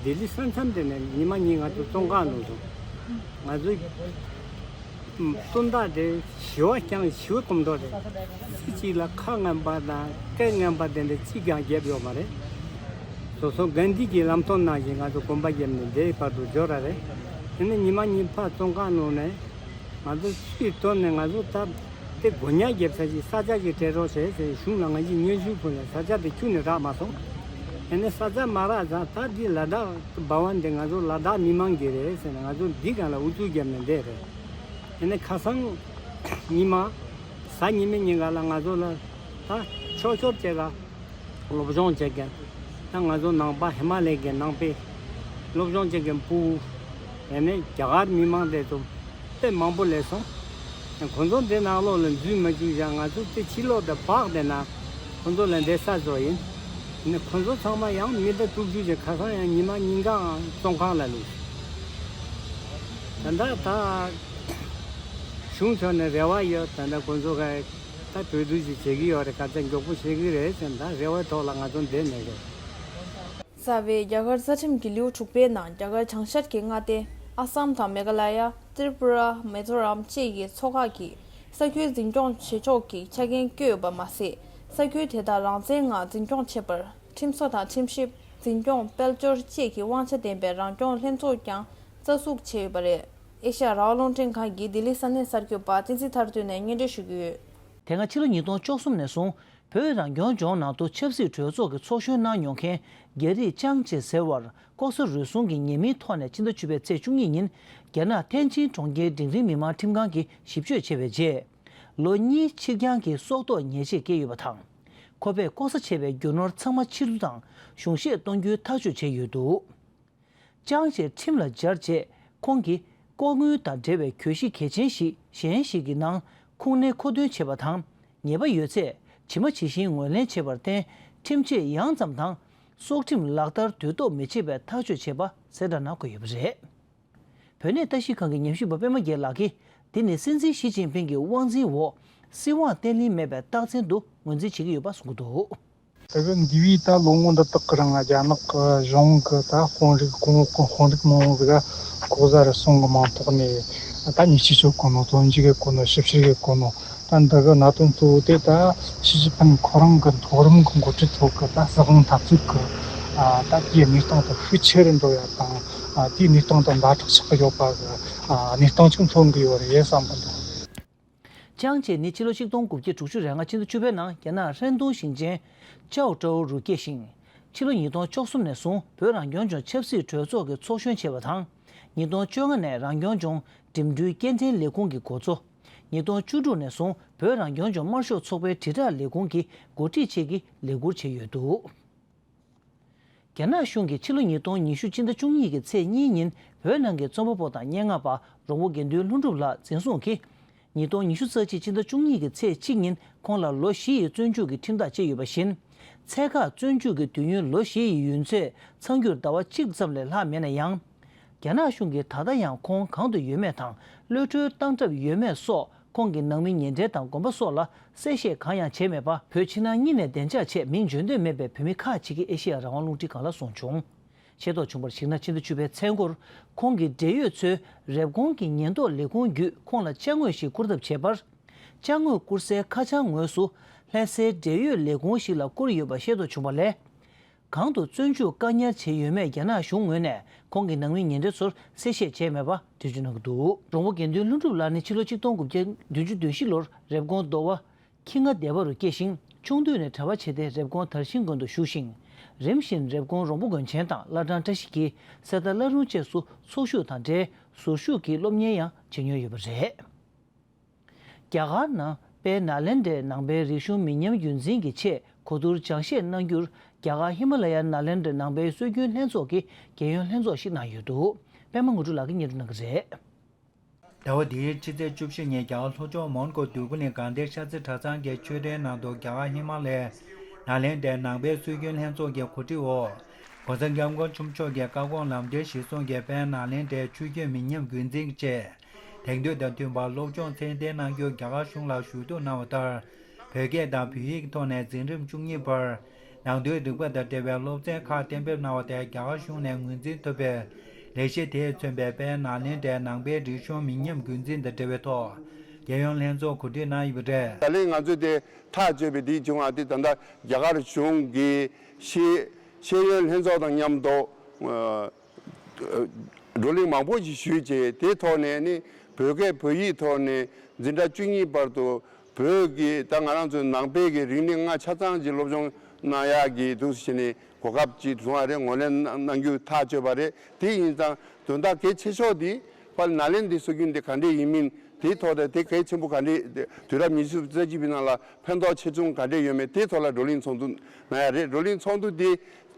ལྡི་ལི་ས་མཚམས་དེ་ནས་ཉི་མ་གཉིས་ང་ཚོ་བཙོན་ཁང་ནང་སོང་། ང་ཚོ་དོན་དག་དེ་ཞི་བ་རྐྱང་ཞི་བའི་གོམ་བགྲོད་རེད། སུ་གཅིག་ལ་ཁ་ངན་པ་དང་སྐད་ངན་པ་དེ་འདྲ་གཅིག་ཀྱང་བརྒྱབ་ཡོད་མ་རེད། སོ་སོ་གྷན་དྷི་གི་ལམ་སྟོན་ནང་བཞིན་ང་ཚོ་གོམ་པ་བརྒྱབ་ནས་འདིའི་བར་དུ་འབྱོར་ར་རེད། དེ་ནས་ཉི་མ་གཉིས་ཕར་བཙོན་ཁང་ནང་ནས། ང་ཚོ་སུས་བཏོན་ནས་ང་ཚོ་ད་དེ་སྒོ་ཉག་རྒྱབ་ས་ཅིག་ས་ཆ་ཅིག་སྤྲད་རོགས་བྱས་ཟེར་གཞུང་ལ་ང་ཅིག་སྙན་ཞུ་ཕུལ་ནས་ས་ཆ་དེ་ཁྱོན་ནས་རག་མ་སོང་། ཨ་ནི་ས་ཆ་མ་རག་ཙང་ད་འདི་ལ་དྭགས་འབའ་ཝན་འདི་ང་ཚོ་ལ་དྭགས་མི་མང་གི་རེད་ཟེར་ནས་ང་ཚོ་འདི་སྒང་ལ་ཨུ་ཚུགས་བརྒྱབ་ནས་བསྡད་རེད། ཨ་ནི་ཁ་སང་ཉི་མ་གཟའ་ཉི་མའི་ཉིན་ག་ལ་ང་ཚོ་ལ་ད་ཆོག་ཆོག་བྱས་ལ། སློབ་སྦྱོང་བྱེད་མཁན། ད་ང་ཚོ་ནང་པ་ཧི་མ་ལའི་གི་ནང་པའི་སློབ་སྦྱོང་བྱེད་མཁན་ཕྲུ་གུ། ཡང་ན་རྒྱ་གར་མི་མང་དེ་ཚོ་དཔེ་མང་པོ་སླེབས་སོང་། ཁོང་ཚོ་འདི་ནང་ལོགས་ལ་འཛུལ་མ་བཅུག་ཡང་ང་ཚོ་དེ་ཕྱི་ལོགས་དེ་སྦགས་བསྡད་ན་ཁོང་ཚོ་ལ་འདི་ས་བཟོ་ཡིན། ཁོང་ཚོ་ཚང་མ་ཡང་མི་ཟླ་དྲུག་ཅུ་ཅིག་ཁ་སང་ཡང་ཉི་མ་ཉིན་གང་བཙོན་ཁང་ལ་ལུས། ད་ལྟ་ད་གཞུང་ཕྱོགས་ནས་རེ་བ་ཡོད། ད་ལྟ་ཁོང་ཚོ་ག་ད་གྲོས་བསྡུར་ཞིག་བྱེད་ཀྱི་ཡོད་རེད། ག་ཚད་མགྱོགས་པོ་བྱེད་ཀྱི་རེད་ཟེར་ད་རེ་བའི་ཐོག་ལ་ང་ཚོ་འདིར་གནས་ཀྱི་རེད། རྩ་བའི་རྒྱ་གར་རྩ་ཁྲིམས་ཀྱི་ལེའུ་དྲུག་པའི་ནང་རྒྱ་གར་བྱང་ཤར་གྱི་མངའ་སྡེ་ཨ་སམ་དང་མེ་ག་ལ་ཡ། ཏྲི་པུ་ར། མི་ཛོ་རམ་བཅས་ཀྱི་ཚོགས་ཁག་གིས་ས་ཁུལ་འཛིན་སྐྱོང་བྱེད་ཕྱོགས་ཀྱི་ཆ་རྐྱེན་བཀོད་ཡོད་པ་མ་ཟད། ས་ཁུལ་དེ་དག་རང་བཙན་ངང་འཛིན་སྐྱོང་བྱེད་པར་ཁྲིམས་བཟོ་དང་ཁྲིམས་ཞིབ། འཛིན་སྐྱོང་། དཔལ་འབྱོར་བཅས་ཀྱི་དབང་ཆ་ལྡན་པའི་རང་སྐྱོང་ལྷན་ཚོགས་ཀྱང་རྩ་འཛུགས་བྱས་ཡོད་པ་རེད། ཨེ་ཤ་ཡ་རང་དབང་རླུང་འཕྲིན་ཁང་གི་ལྡི་ལི་ས་གནས་གསར་འགོད་པ་བསྟན་འཛིན་ཐར་འདོད་ནས་སྙན་སྒྲོན་ཞུ་གི་ཡོད། དེ་སྔ་ཕྱི་ལོ་ཉིས་སྟོང་བཅུ་གསུམ་ནས་བཟུང་བོད་རང་སྐྱོང་ལྗོངས་ནང་དུ་ཆབ་སྲིད་གྲོས་ཚོགས་ཀྱི་ཚོགས་གཞོན་གནང་མྱོང་མཁན་རྒྱ་རིགས་ཅང་ཅེ་ཟེར་བར་ལྐོག་ཟ་རུལ་སུངས་ཀྱི་ཉེས་མིང་ཐོག་ནས་ཕྱི་ཟླ་བཅུ་པའི་ཚེས་བཅུ་གཉིས་ཉིན་རྒྱ་ནག་ཐེན་ཅིན་གྲོང་ཁྱེར་འབྲིང་རིམ་མི་མང་ཁྲིམས་ཁང་གིས་ཞིབ་དཔྱོད་བྱས་པའི་རྗེས། ལོ་གཉིས་ཕྱིར་འགྱངས་ཀྱི་སྲོག་ཐོག་ཉེས་ཆད་བཀལ་ཡོད་པ་དང་། ཁོ་པས་ལྐོག་ཟ་བྱས་པའི་རྒྱུ་ནོར་ཚང་མ་ཕྱིར་བསྡུ་དང་གཞུང་བཞེས་གཏོང་རྒྱུའི་ཐག་གཅོད་བྱས་ཡོད་འདུག་ཅང་ཅེ་ཁྲིམས་ལ་སྦྱར་རྗེས་ཁོང་གིས་ལྐོག་དངུལ་དང་འབྲེལ་བའི་གྱོད་གཞི་གལ་ཆེན་ཞིག་གཞན་ཞིག་གི་ནང་ཁུངས་སྣེ་མཁོ་འདོན་བྱས་པ་དང་། ཉེས་པ་ཡོད་ཚད་ཇི་མ་ཇི་བཞིན་ངོས་ལེན་བྱས་པར་བརྟེན་ཁྲིམས་ཆད་ཡང་ཙམ་དང་། སྲོག་ཁྲིམས་ལག་བསྟར་དུས་ཐོག་མི་བྱེད་པའི་ཐག་གཅོད་བྱས་པ་གསལ་བསྒྲགས་གནང་དགོས་ཡོད་པ་རེད། བོད་གནས་ལྟ་ཞིབ་ཁང་གི་ཉམས་ཞིབ་པ་པད་མ་རྒྱལ་ལགས་ཀྱིས་འདི་ནི་སྲིད་འཛིན་ཞི་ཅིན་ཕིང་གི་དབང་འཛིན་འོག་སྲིད་དབང་བརྟན་ལྷིང་མེད་པའི་རྟགས་མཚན་དུ་ངོས་འཛིན་བྱེད་ཀྱི་ཡོད་པ་གསུངས་ཀྱི་འདུག་དེ་གི་འདས་པའི་ད་ལོ་ངོ་འདི་དག་གི་རིང་རྒྱ་ནག་གི་གཞུང་གི་ད་དཔོན་རིགས་གོང་འོག་གི་དཔོན་རིགས་མང་བོ་ཟིག་ལྐོག་ཟ་རུལ་སུངས་གི་མིང་ཐོག་ནས་ད་ཉེས་ཆད་གཅོད་གོ་ནོ། བཙོན་འཇུག་གི་གོ་ནོ། ཞིབ་བཤེར་གི་གོ་ནོ། ད་འདི་གི་གནད་དོན་གཙོ་བོ་དེ་ད་ཞི་ཅིན་ཕིན་ཁོ་རང་གི་མཐོ་རིམ་གི་འགོ་ཁྲིད་ཚོ་གི་ད་སྲིད་དབང་འཐབ་རྩོད་གི་ད་དེའི་གནས་སྟངས་དེ་ཤུགས་ཆེ་རུ་འགྲོ་ཡ་དང་། དེའི་གནས་སྟངས་དེ་ཛ་དྲག་ཆགས་ཀྱི་ཡོད་པ་གི་གནས་སྟངས་ཅིག་མཚོན་གི་ཡོད་རེད་བསམ་གི་འདུག། ཅང་ཅེ་ནི་ཕྱི་ལོ་ཆིག་སྟོང་དགུ་བརྒྱ་དྲུག་ཅུ་རེ་ལྔ་ཕྱི་ཟླ་བཅུ་པའི་ནང་རྒྱ་ནག་ཧྲན་ཏུང་ཞིང་ཆེན་ཅའོ་ཀྲོའུ་རུ་སྐྱེས་ཤིང་། ཕྱི་ལོ་ཉིས་སྟོང་བཅུ་གསུམ་ནས་བཟུང་བོད་རང་སྐྱོང་ལྗོངས་ཆབ་སྲིད་གྲོས་ཚོགས་ཀྱི་ཚོགས་གཞོན་བྱས་པ་དང་། ཉིས་སྟོང་བཅོ་ལྔ་ནས་རང་སྐྱོང་ལྗོངས་འགྲིམ་འགྲུལ་སྐྱེལ་འདྲེན་ལས་ཁུངས་ཀྱི་འགོ་གཙོ། ཉིས་སྟོང་བཅུ་དྲུག་ནས་བཟུང་བོད་རང་སྐྱོང་ལྗོངས་དམར་ཤོག་ཚོགས་པའི་དྲིལ་བསྒྲགས་ལས་ཁུངས་ཀྱི་འགོ་ཁྲིད་བཅས་ཀྱི་ལས་ཁུར་བྱས་ཡོད་འདུག། རྒྱ་ནག་གཞུང་གིས་ཕྱི་ལོ་ཉིས་སྟོང་ཉི་ཤུ་སྤྱི་ཟླ་བཅུ་གཉིས་ཀྱི་ཚེས་གཉིས་ཉིན་བོད་ནང་གི་རྩོམ་པ་པོ་དང་སྙན་ངག་པ་རོང་པོ་དགེ་འདུན་ལྷུན་གྲུབ་ལགས་འཛིན་བཟུང་གིས། ཉིས་སྟོང་ཉི་ཤུ་རྩ་གཅིག་སྤྱི་ཟླ་བཅུ་གཉིས་ཀྱི་ཚེས་གཅིག་ཉིན་ཁོང་ལ་ལོ་བཞི་ཡི་བཙོན་འཇུག་གི་ཁྲིམས་ཐག་བཅད་ཡོད་པ་བཞིན། ཚད་བཀག་བཙོན་འཇུག་གི་དུས་ཡུན་ལོ་བཞི་ཡི་ཡུན་ཚད་ཚང་རྒྱུར་ཟླ་བ་གཅིག་ཙམ་ལས་ལྷག་མེད་ན་ཡང་། རྒྱ་ནག་གཞུང་གིས་ད་ལྟ་ཡང་ཁོང་གང་དུ་ཡོད་མེད་དང་གློད་གྲོལ་བཏང་གྲབས་ཡོད་མེད་སོགས། ཁོང་གི་ནང་མི་ཉེ་འབྲེལ་དང་དགོན་པ་སོགས་ལ་གསལ་བཤད་གང་ཡང་བྱས་མེད་པ། བོད་ཕྱི་ནང་གཉིས་ནས་བདེ་འཇགས་ཆེད་མིང་བརྗོད་འདོད་མེད་པའི་བོད་མི་ཁག་ཅིག་གིས་ཨེ་ཤེ་ཡ་རང་དབང་རླུང་འཕྲིན་ཁང་ལ་གསུངས་བྱུང་། ཤེས་རྟོགས་བྱུང་བར་གཞིགས་ན་ཕྱི་ཟླ་བཅུ་པའི་མཚན་འགོར། ཁོང་གི་འབྲེལ་ཡོད་ཚོས་རེབ་གོང་གི་ཉེན་རྟོག་ལས་ཁུངས་བརྒྱུད་ཁོང་ལ་ཅ་དངོས་ཤིག་བསྐུར་ཐབས་བྱས་པར། ཅ་དངོས་བསྐུར་སའི་ཁ་བྱང་ངོས་སུ་ལྷ་སའི་འབྲེལ་ཡོད་ལས་ཁུངས་ཤིག་ལ་བསྐུར་ཡོད་པ་ཤེས་རྟོགས་བྱུང་བ་ལས། གང་དུ་བཙོན་འཇུག་བཀག་ཉར་བྱས་ཡོད་མེད་རྒྱ་ནག་གཞུང་ངོས་ནས་ཁོང་གི་ནང་མི་ཉེ་འབྲེལ་ཚོར་གསལ་བཤད་བྱས་མེད་པ་འགྲེལ་བརྗོད་གནང་གི་འདུག། རོང་པོ་དགེ་འདུན་ལྷུན་གྲུབ་ལགས་ནི་ཕྱི་ལོ་ཆིག་སྟོང་དགུ་བརྒྱ་བདུན་ཅུ་དོན་བཞི་ལོར་རེབ་གོང་མདོ་བ་ཁྱི་རྔ་སྡེ་པ་རུ་སྐྱེས་ཤིང་། ཆུང་དུས་ནས་གྲྭ་པ་བྱས་ཏེ་རེབ་གོང་དར་ཤིང་དགོན་དུ་བཞུགས་ཤིང་། རིམ་བཞིན་རེབ་གོང་རོང་པོ་དགོན་ཆེན་དང་བླ་བྲང་བཀྲ་ཤིས་འཁྱིལ། གསེར་རྟ་བླ་རུང་བཅས་སུ་ཚོགས་ཞུགས་དང་འབྲེལ་ཟུར་ཞུགས་ཀྱི་སློབ་གཉེར་ཡང་བྱེད་མྱོང་ཡོད་པ་རེད། རྒྱ་གར་ནང་པའི་ནཱ་ལེནྡྲའི་ནང་པའི་རིག་གཞུང་མི་ཉམས་རྒྱུན་འཛིན་གྱི་ཆེད་གོ་བསྡུར་སྦྱང་བཤད་གནང་རྒྱུར། རྒྱ་གར་ཧི་མ་ལ་ཡ་ནཱ་ལེནྡྲའི་ནང་པའི་སྲོལ་རྒྱུན་ལྷན་ཚོགས་ཀྱི་རྒྱལ་ཡོངས་ལྷན་ཚོགས་ཤིག་གནང་ཡོད་འདུག། པད་མ་དངོས་གྲུབ་ལགས་ཀྱིས་སྙན་སྒྲོན་གནང་གི་རེད། ཟླ་བ་འདིའི་ཕྱི་ཚེས་བཅུ་བཞི་ཉིན་རྒྱ་གར་ལྷོ་ཕྱོགས་མོན་གྷོ་འདོད་རྒུ་གླིང་དགའ་ལྡན་ཤར་རྩེ་གྲྭ་ཚང་གི་མཆོད་རྟེན་ནང་དུ་རྒྱ་གར་ཧི་མ་ལ་ཡའི་ནཱ་ལེནྡྲའི་ནང་པའི་སྲོལ་རྒྱུན་ལྷན་ཚོགས་ཀྱི་གོ་སྒྲིག་འོག ༸གོང་ས་༸སྐྱབས་མགོན་ཆེན་པོ་མཆོག་གི་བཀའ་དགོངས་ལམ་སྟོན་གཞིར་བཟུང་གིས་དཔལ་ནཱ་ལེནྡྲའི་ཆོས་བརྒྱུད་མི་ཉམས་རྒྱུན་འཛིན་གྱི་ཆེད། དེང་དུས་དང་མཐུན་པར་སློབ་སྦྱོང་ཚད་ལྡན་གནང་རྒྱུར་རྒྱ་གར་གཞུང་ལ་ཞུ་གཏུག་གནང་བ་ལྟར། བོད་སྐད་དང་བོད་ཡིག་ཐོག་ནས་འཛིན་རིམ་བཅུ་གཉིས་པར་ནང་དོན་རིག་པ་དང་འབྲེལ་བའི་སློབ་ཚན་ཁག་གཏན་འབེབས་གནང་བ་དེ་རྒྱ་གར་གཞུང་ནས་ངོས་འཛིན་ཐུབ་པའི་ལས་གཞི་དེས་མཚོན་པའི་དཔལ་ནཱ་ལེནྡྲའི་ནང་པའི་རིག་གཞུང་མི་ཉམས་རྒྱུན་འཛིན་དང་འབྲེལ་བའི་ཐོག་རྒྱལ་ཡོངས་ལྷན་ཚོགས་གོ་སྒྲིག་གནང་ཡོད་པ་རེད། ད་ལན་ང་ཚོས་དེ་ཐག་གཅོད་པའི་དེའི་བྱུང་བ་དེ་ད་ལྟ་རྒྱ་གར་གཞུང་གི་ཤེས་ཤེས་ཡོན་ལྷན་ཚོགས་དང་མཉམ་དུ། བགྲོ་གླེང་མང་པོ་ཞིག་ཞུས་རྗེས་དེའི་ཐོག་ནས་ནི་བོད་སྐད་བོད་ཡིག་ཐོག་ནས་འཛིན་གྲྭ་བཅུ་གཉིས་བར་དུ་བོད་ཀྱི་ད་ང་རང་ཚོའི་ནང་པའི་གི་རིག་གནས་ལྔ་ཆ་ཚང་གི་སློབ་སྦྱོང་གནང་ཡག་གི་འདུག་ཟེར་ནས་གོ་སྐབས་ཅིག་བཟུང་བ་རེད། ངོས་ལེན་གནང་རྒྱུ་ཐག་གཅོད་པ་རེད། དེ་ཡིན་ཙང་དོན་དག་གལ་ཆེ་ཤོས་དེ་དཔལ་ནཱ་ལེནྡྲའི་སྲོལ་རྒྱུན་དེ་ག་འདྲས་ཡིན་མིན་དེའི་ཐོག་ནས་དེ་གལ་ཆེན་པོ་ག་འདྲས། དུས་རབས་ཉི་ཤུ་རྩ་གཅིག་པའི་ནང་ལ་ཕན་ཐོགས་ཆེ་ཆུང་ག་འདྲས་ཡོད་མེད་དེའི་ཐོག་ལ་བགྲོ་གླེང་ཚོགས་འདུ་གནང་ཡ་རེད། བགྲོ་གླེང་ཚོགས་འདུ་དེ་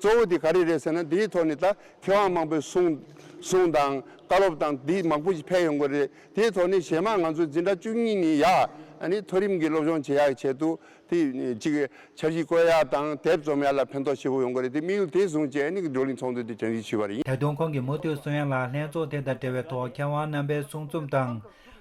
གཙོ་བོ་དེ་ག་རེ་རེད་ཟེར་ན། དེའི་ཐོག་ནས་ད་མཁས་དབང་མང་པོས་གསུངས་གསུངས་དང་བཀའ་སློབ་དང་དེ་མང་པོ་ཞིག་ཕེབས་ཡོང་གི་རེད། དེའི་ཐོག་ནས་གཞན་མ་ང་ཚོ་འཛིན་གྲྭ་བཅུ་གཉིས་ནས་ཡར་ཨ་ནི་མཐོ་རིམ་གྱི་སློབ་སྦྱོང་བྱེད་ཡག་གི་ཆེད་དུ་དེ་གཅིག་འཆར་གཞི་བཀོད་ཡག་དང་དེབ་རྩོམ་ཡག་ལ་ཕན་ཐོགས་ཆེ་བོ་ཡོང་གི་རེད། དེ་དམིགས་ཡུལ་དེ་བཟུང་བྱས་ཨ་ནི་བགྲོ་གླེང་ཚོགས་འདུ་དེ་གྲ་སྒྲིག་ཞུས་པ་རེད། ད་དུང་ཁོང་གིས་མུ་མཐུད་གསུང་ཡག་ལ་ལྷན་ཚོགས་དེ་དང་འབྲེལ་བའི་ཐོག་མཁས་དབང་རྣམ་པའི་གསུང་རྩོམ་དང་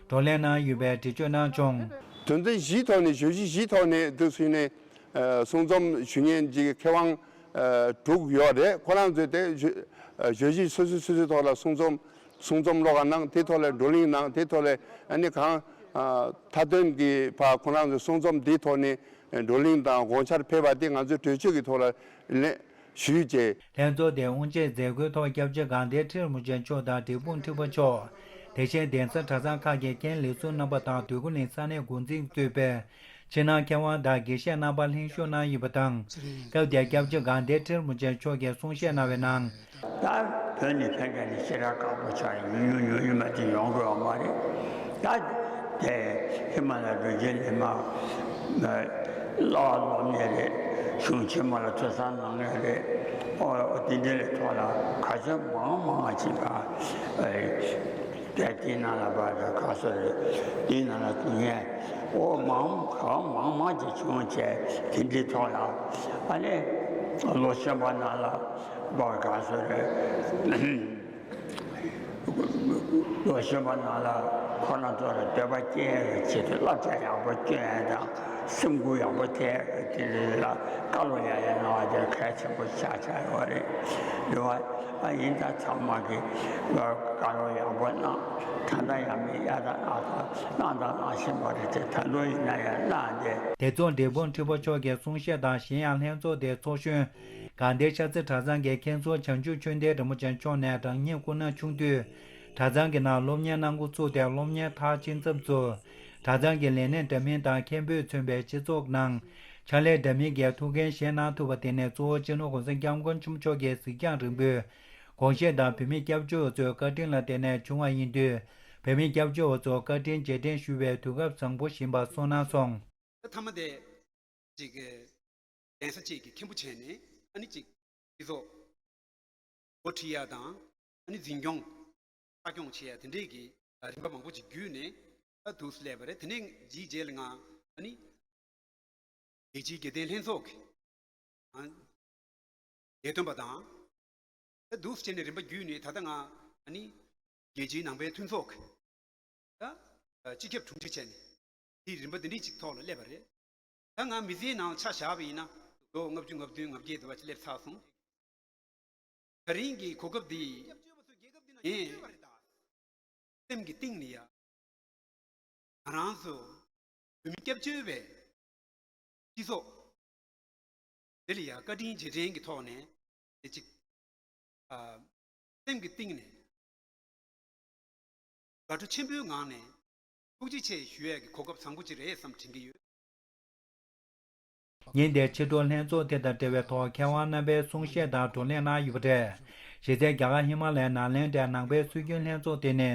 བགྲོ་གླེང་གནང་ཡོད་པའི་འགྲེལ་བརྗོད་གནང་བྱུང་། དོན་ཚན་བཞིའི་ཐོག་ནས་བརྗོད་གཞི་བཞིའི་ཐོག་ནས་དུ་ཕྱིན་ནས། ཨ་གསུང་རྩོམ་ཞུ་མཁན་གྱི་མཁས་དབང་ཨ་དྲུག་ཡོད་རེད། ཁོ་རང་ཚོས་དེ་བརྗོད་བརྗོད་གཞི་སོ་སོ་སོ་སོའི་ཐོག་ལ་གསུང་རྩོམ་གསུང་རྩོམ་ཀློག་ག་གནང་། དེའི་ཐོག་ལ་བགྲོ་གླེང་གནང་། དེའི་ཐོག་ལ་ཨ་ནི་གང་ཨ་མཐའ་དོན་གྱི་བར་ཁོ་རང་ཚོའི་གསུང་རྩོམ་དེའི་ཐོག་ནས་བགྲོ་གླེང་དང་དགོངས་འཆར་ཕེབས་པ་དེ་ང་ཚོས་གྲོས་ཆོད་ཀྱི་ཐོག་ལ་ལེན་ཞུས་རྗེས། ལྷན་ཚོགས་དེར་དབུ་འབྱེད་མཛད་སྒོའི་ཐོག་སྐྱབས་རྗེ་དགའ་ལྡན་ཁྲི་རིན་པོ་ཆེ་མཆོག་དང་འབྲས་སྤུངས་ཁྲི་པ་མཆོག་དེ་བཞིན་གདན་ས་གྲྭ་ཚང་ཁག་གི་མཁན་ལས་ཟུར་རྣམ་པ་དང་འདོད་རྒུ་གླིང་ས་གནས་འགོ་འཛིན་གཙོས་པའི་ཕྱི་ནང་མཁས་དབང་དང་དགེ་བཤེས་རྣམ་པ་ལྷན་ཞུགས་གནང་ཡོད་པ་དང་། སྐབས་དེར་སྐྱབས་རྗེ་དགའ་ལྡན་ཁྲི་རིན་པོ་ཆེ་མཆོག་གིས་གསུང་བཤད་གནང་བའི་ནང་། ད་བོད་ནས་ཕེབས་མཁན་ནི་ཞེ་དྲག་ཁག་པོ་ཆགས་ཡོང་ཡོང་ཡོང་ཡོང་མ་དེ་ཡོང་དགོས་པ་མ་རེད། ད་དེ་ཧི་མ་ལ་རི་རྒྱུད་ནས་མ་བསླབ་པ་སློབ་གཉེར་རེད། གཞུང་ཕྱི་མ་ལ་ཐོས་བསམ་གནང་མཁན་རེད། ཨོ་དེ་འདྲ་ལས་ཐོག་ལ་ག་ཚོད་མང་མང་ཅིག་ཨ་དེ་དེའི་ནང་ལ་བར་དུ་ག་ཚོད་རེད། དེའི་ནང་ལ་དུས་ངན་ཨོ་མང་གང་མང་མང་ཅིག་བྱུང་བྱས་དེ་འདྲའི་ཐོག་ལ་ཨ་ནི་ལོ་གཞོན་པ་ནང་ལ་བར་ག་ཚོད་རེད། ལོ་གཞོན་པ་ནང་ལ་ཁོ་རང་ཚོ་ལ་འདོད་པ་སྐྱེ་ཡག་གི་ཆེད་དུ་བསླབ་བྱ་ཡག་པོ་སྐྱོན་ཡག་དང་ སེམས་འགུལ་ཡག་པོ་ཐེབས་དེ་ལ་བཀའ་སློབ་ཡང་ཡང་གནང་བ་དེ་གལ་ཆེན་པོ་ཆགས་ཆགས་ཡོད་རེད། རེད་བ། ཨ་ཡིན་ད་ཚང་མ་གི་བཀའ་སློབ་ཡག་པོ་གནང་། ད་ལྟ་ཡང་མི་གཡར་དང་གནང་དང་གནང་དང་གནང་བཞིན་པ་རེད་དེ། ད་དུང་ཡིན་ན་ཡང་གནང་སྟེ། སྡེ་ཚོགས་འབྲས་སྤུངས་ཁྲི་པ་མཆོག་གི་གསུང་བཤད་དང་གཞན་ཡང་ལྷན་ཚོགས་དེའི་ཚོགས་གཞོན་དགའ་ལྡན་ཤར་རྩེ་གྲྭ་ཚང་གི་མཁན་ཟུར་བྱང་ཆུབ་ཆོས་ལྡན་རིན་པོ་ཆེ་མཆོག་ནས་སྒྲ་སྙན་སྐུ་ན་ཆུང་དུས་གྲྭ་ཚང་གི་ནང་སློབ་གཉེར་གནང་འགོ་ཚུགས་ཏེ། སློབ་གཉེར་མཐར་ཕྱིན་ཙམ་དུ་གྲྭ་ཚང་གི་ལས་སྣེ་འདྲ་མིན་དང་མཁན་པོས་མཚོན་པའི་སྤྱི་ཚོགས་ནང་ཕྱག་ལས་འདྲ་མིན་གྱི་ཐུགས་འགན་བཞེས་གནང་ཐུབ་པ་དེ་ནི་གཙོ་བོ་སྤྱི་ནོར་༸གོང་ས་༸སྐྱབས་མགོན་ཆེན་པོ་མཆོག་གི་གཟིགས་རྒྱང་རིང་པོའི་དགོངས་བཞེད་དང་བོད་མི་སྐྱབས་བཅོལ་བ་ཚོའི་བཀའ་དྲིན་ལ་བརྟེན་ནས་བྱུང་བ་ཡིན་དུས། བོད་མི་སྐྱབས་བཅོལ་བ་ཚོར་བཀའ་དྲིན་རྗེས་དྲན་ཞུ་བའི་དུས་སྐབས་བཟང་པོ་ཞིག་ཡིན་པ་གསུངས་གནང་སོང་། མཐའ་མ་དེ་ཅིག་གདན་ས་གཅིག་གི་མཁན་པོ་བྱས་ནས། ཨ་ནི་ཅིག་སྤྱི་ཚོགས་འགོ་ཁྲིད་ཡ་དང་། ཨ་ནི་འཛིན་སྐྱོང་ལྟ་སྐྱོང་བྱེད་ཡ་དེ་འདྲས་ཀྱི་རིམ་པ་མང་པོ་ཅིག་བརྒྱུད་ནས་ཨ་འདུག་སླེབས་པ་རེད། དེ་ནས་ཅིག་རྗེས་ལ་ང་ཨ་ནི་རྒྱལ་སྤྱིའི་དགེ་ལྡན་ལྷན་ཚོགས་ཀྱི་ཨ་ལས་དོན་པ་དང་། ཨ་འདུག་བྱས་ནས་རིམ་པ་བརྒྱུད་ནས་ད་ལྟ་ང་ཨ་ནི་རྒྱལ་སྤྱིའི་ནང་པའི་མཐུན་ཚོགས་ཀྱི་ད་སྤྱི་ཁྱབ་དྲུང་ཆེ་བྱས་ནས་དེའི་རིམ་པ་འདི་འདྲའི་ཅིག་ཐོག་ལ་སླེབས་པ་རེད། ད་ང་མི་ཚེའི་ནང་ཆ་བཞག་པ་ཡིན་ན་ལོ་ལྔ་བཅུ་ང་བདུན་ང་བརྒྱད་དུ་བ་ཅིག་སླེབས་ཚར་སོང་། ད་རིང་གི་གོ་སྐབས་འདི་ངས་སེམས་ཀྱི་གཏིང་ནས་ཡ། ང་རང་ཚོ་བོད་མི་སྐྱབས་བཅོལ་བའི་སྤྱི་ཚོགས་འདི་ལ་ཡ་བཀའ་དྲིན་རྗེས་དྲན་གྱི་ཐོག་ནས་དེ་གཅིག་ཨ་སེམས་ཀྱི་གཏིང་ནས་དགའ་སྤྲོ་ཆེན་པོའི་ངང་ནས་ཐུགས་རྗེ་ཆེ་ཞུ་ཡས་ཀྱི་གོ་སྐབས་བཟང་པོ་ཅིག་རེད་བསམ་དྲན་གྱི་ཡོད། ཉིན་དེའི་ཕྱི་དྲོ་ལྷན་ཚོགས་དེ་དང་འབྲེལ་བའི་ཐོག་མཁས་དབང་རྣམ་པའི་གསུང་བཤད་དང་བགྲོ་གླེང་གནང་ཡོད་པ་རེད། གཞི་རྩའི་རྒྱ་གར་ཧི་མ་ལ་ཡའི་ནཱ་ལེནྡྲའི་ནང་པའི་སྲོལ་རྒྱུན་ལྷན་ཚོགས་དེ་ནི།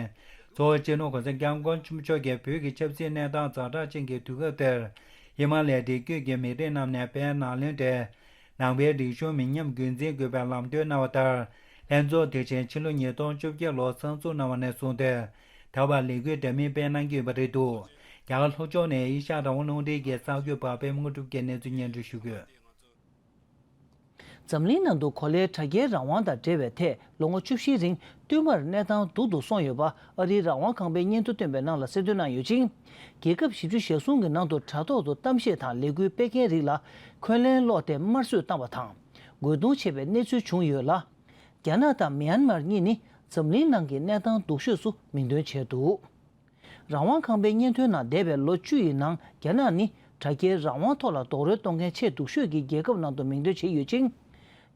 གཙོ་བོ་སྤྱི་ནོར་༸གོང་ས་༸སྐྱབས་མགོན་ཆེན་པོ་མཆོག་གིས་བོད་ཀྱི་ཆབ་སྲིད་གནས་སྟངས་ཛ་དྲག་ཅན་གྱི་དུས་སྐབས་དེར། ཧི་མ་ལ་ཡའི་རི་རྒྱུད་ཀྱི་མི་རིགས་རྣམས་ནས་དཔལ་ནཱ་ལེནྡྲའི་ནང་པའི་རིག་གཞུང་མི་ཉམས་རྒྱུན་འཛིན་དགོས་པའི་ལམ་སྟོན་གནང་བ་ལྟར། ལྷན་ཚོགས་དེ་བཞིན་ཕྱི་ལོ་ཉིས་སྟོང་བཅོ་བརྒྱད་ལོར་གསར་འཛུགས་གནང་བ་ནས་བཟུང་སྟེ། ད་བར་ལས་འགུལ་འདྲ་མིན་སྤེལ་གནང་གི་ཡོད་པ་རེད་འདུག་རྒྱ་གར་ལྷོ་ཕྱོགས་ནས་ཨེ་ཤ་ཡ་རང་དབང་རླུང་འཕྲིན་གྱི་གསར་འགོད་པ་པད་མ་དངོས་གྲུབ་ཀྱིས་གནས་ཚུལ་སྙན་སྒྲོན་ཞུ་གི་ཡོད། འཛམ་གླིང་ནང་དུ་གོ་ལའི་དྲ་རྒྱའི་རང་དབང་དང་འབྲེལ་བའི་ཐད་ལོ་ངོ་བཅུ་བཞིའི་རིང་བསྟུད་མར་གནས་སྟངས་སྡུག་ཏུ་སོང་ཡོད་པ་ཨ་རིའི་རང་དབང་ཁང་པས་སྙན་ཐོ་བཏོན་པའི་ནང་ལ་གསལ་སྟོན་གནང་ཡོད་ཅིང་། རྒྱལ་ཁབ་བཞི་བཅུ་ཞེ་གསུམ་གྱི་ནང་དུ་དྲ་ཐོག་ཏུ་གཏམ་བཤད་དང་ལས་འགུལ་སྤེལ་མཁན་རིགས་ལ་འཁོན་ལན་སློག་སྟེ་དམར་གསོད་བཏང་བ་དང་། རྒོལ་རྡུང་བྱས་པའི་གནས་ཚུལ་བྱུང་ཡོད་ལ། རྒྱ་ནག་དང་མྱན་མར་གཉིས་ནི་འཛམ་གླིང་ནང་གི་གནས་སྟངས་སྡུག་ཤོས་སུ་མིང་འདོན་བྱས་འདུག་རང་དབང་ཁང་པའི་སྙན་ཐོའི་ནང་འདས་པའི་ལོ་བཅུ་ཡི་ནང་རྒྱ་ནག་ནི་དྲ་རྒྱའི་རང་དབང་ཐོག་ལ་རྡོག་རོལ་གཏོང་མཁན་ཆེས་སྡུག་ཤོས་ཀྱི་རྒྱལ་ཁབ་ནང་དུ་མིང་འདོན་བྱས་ཡོད་ཅིང་།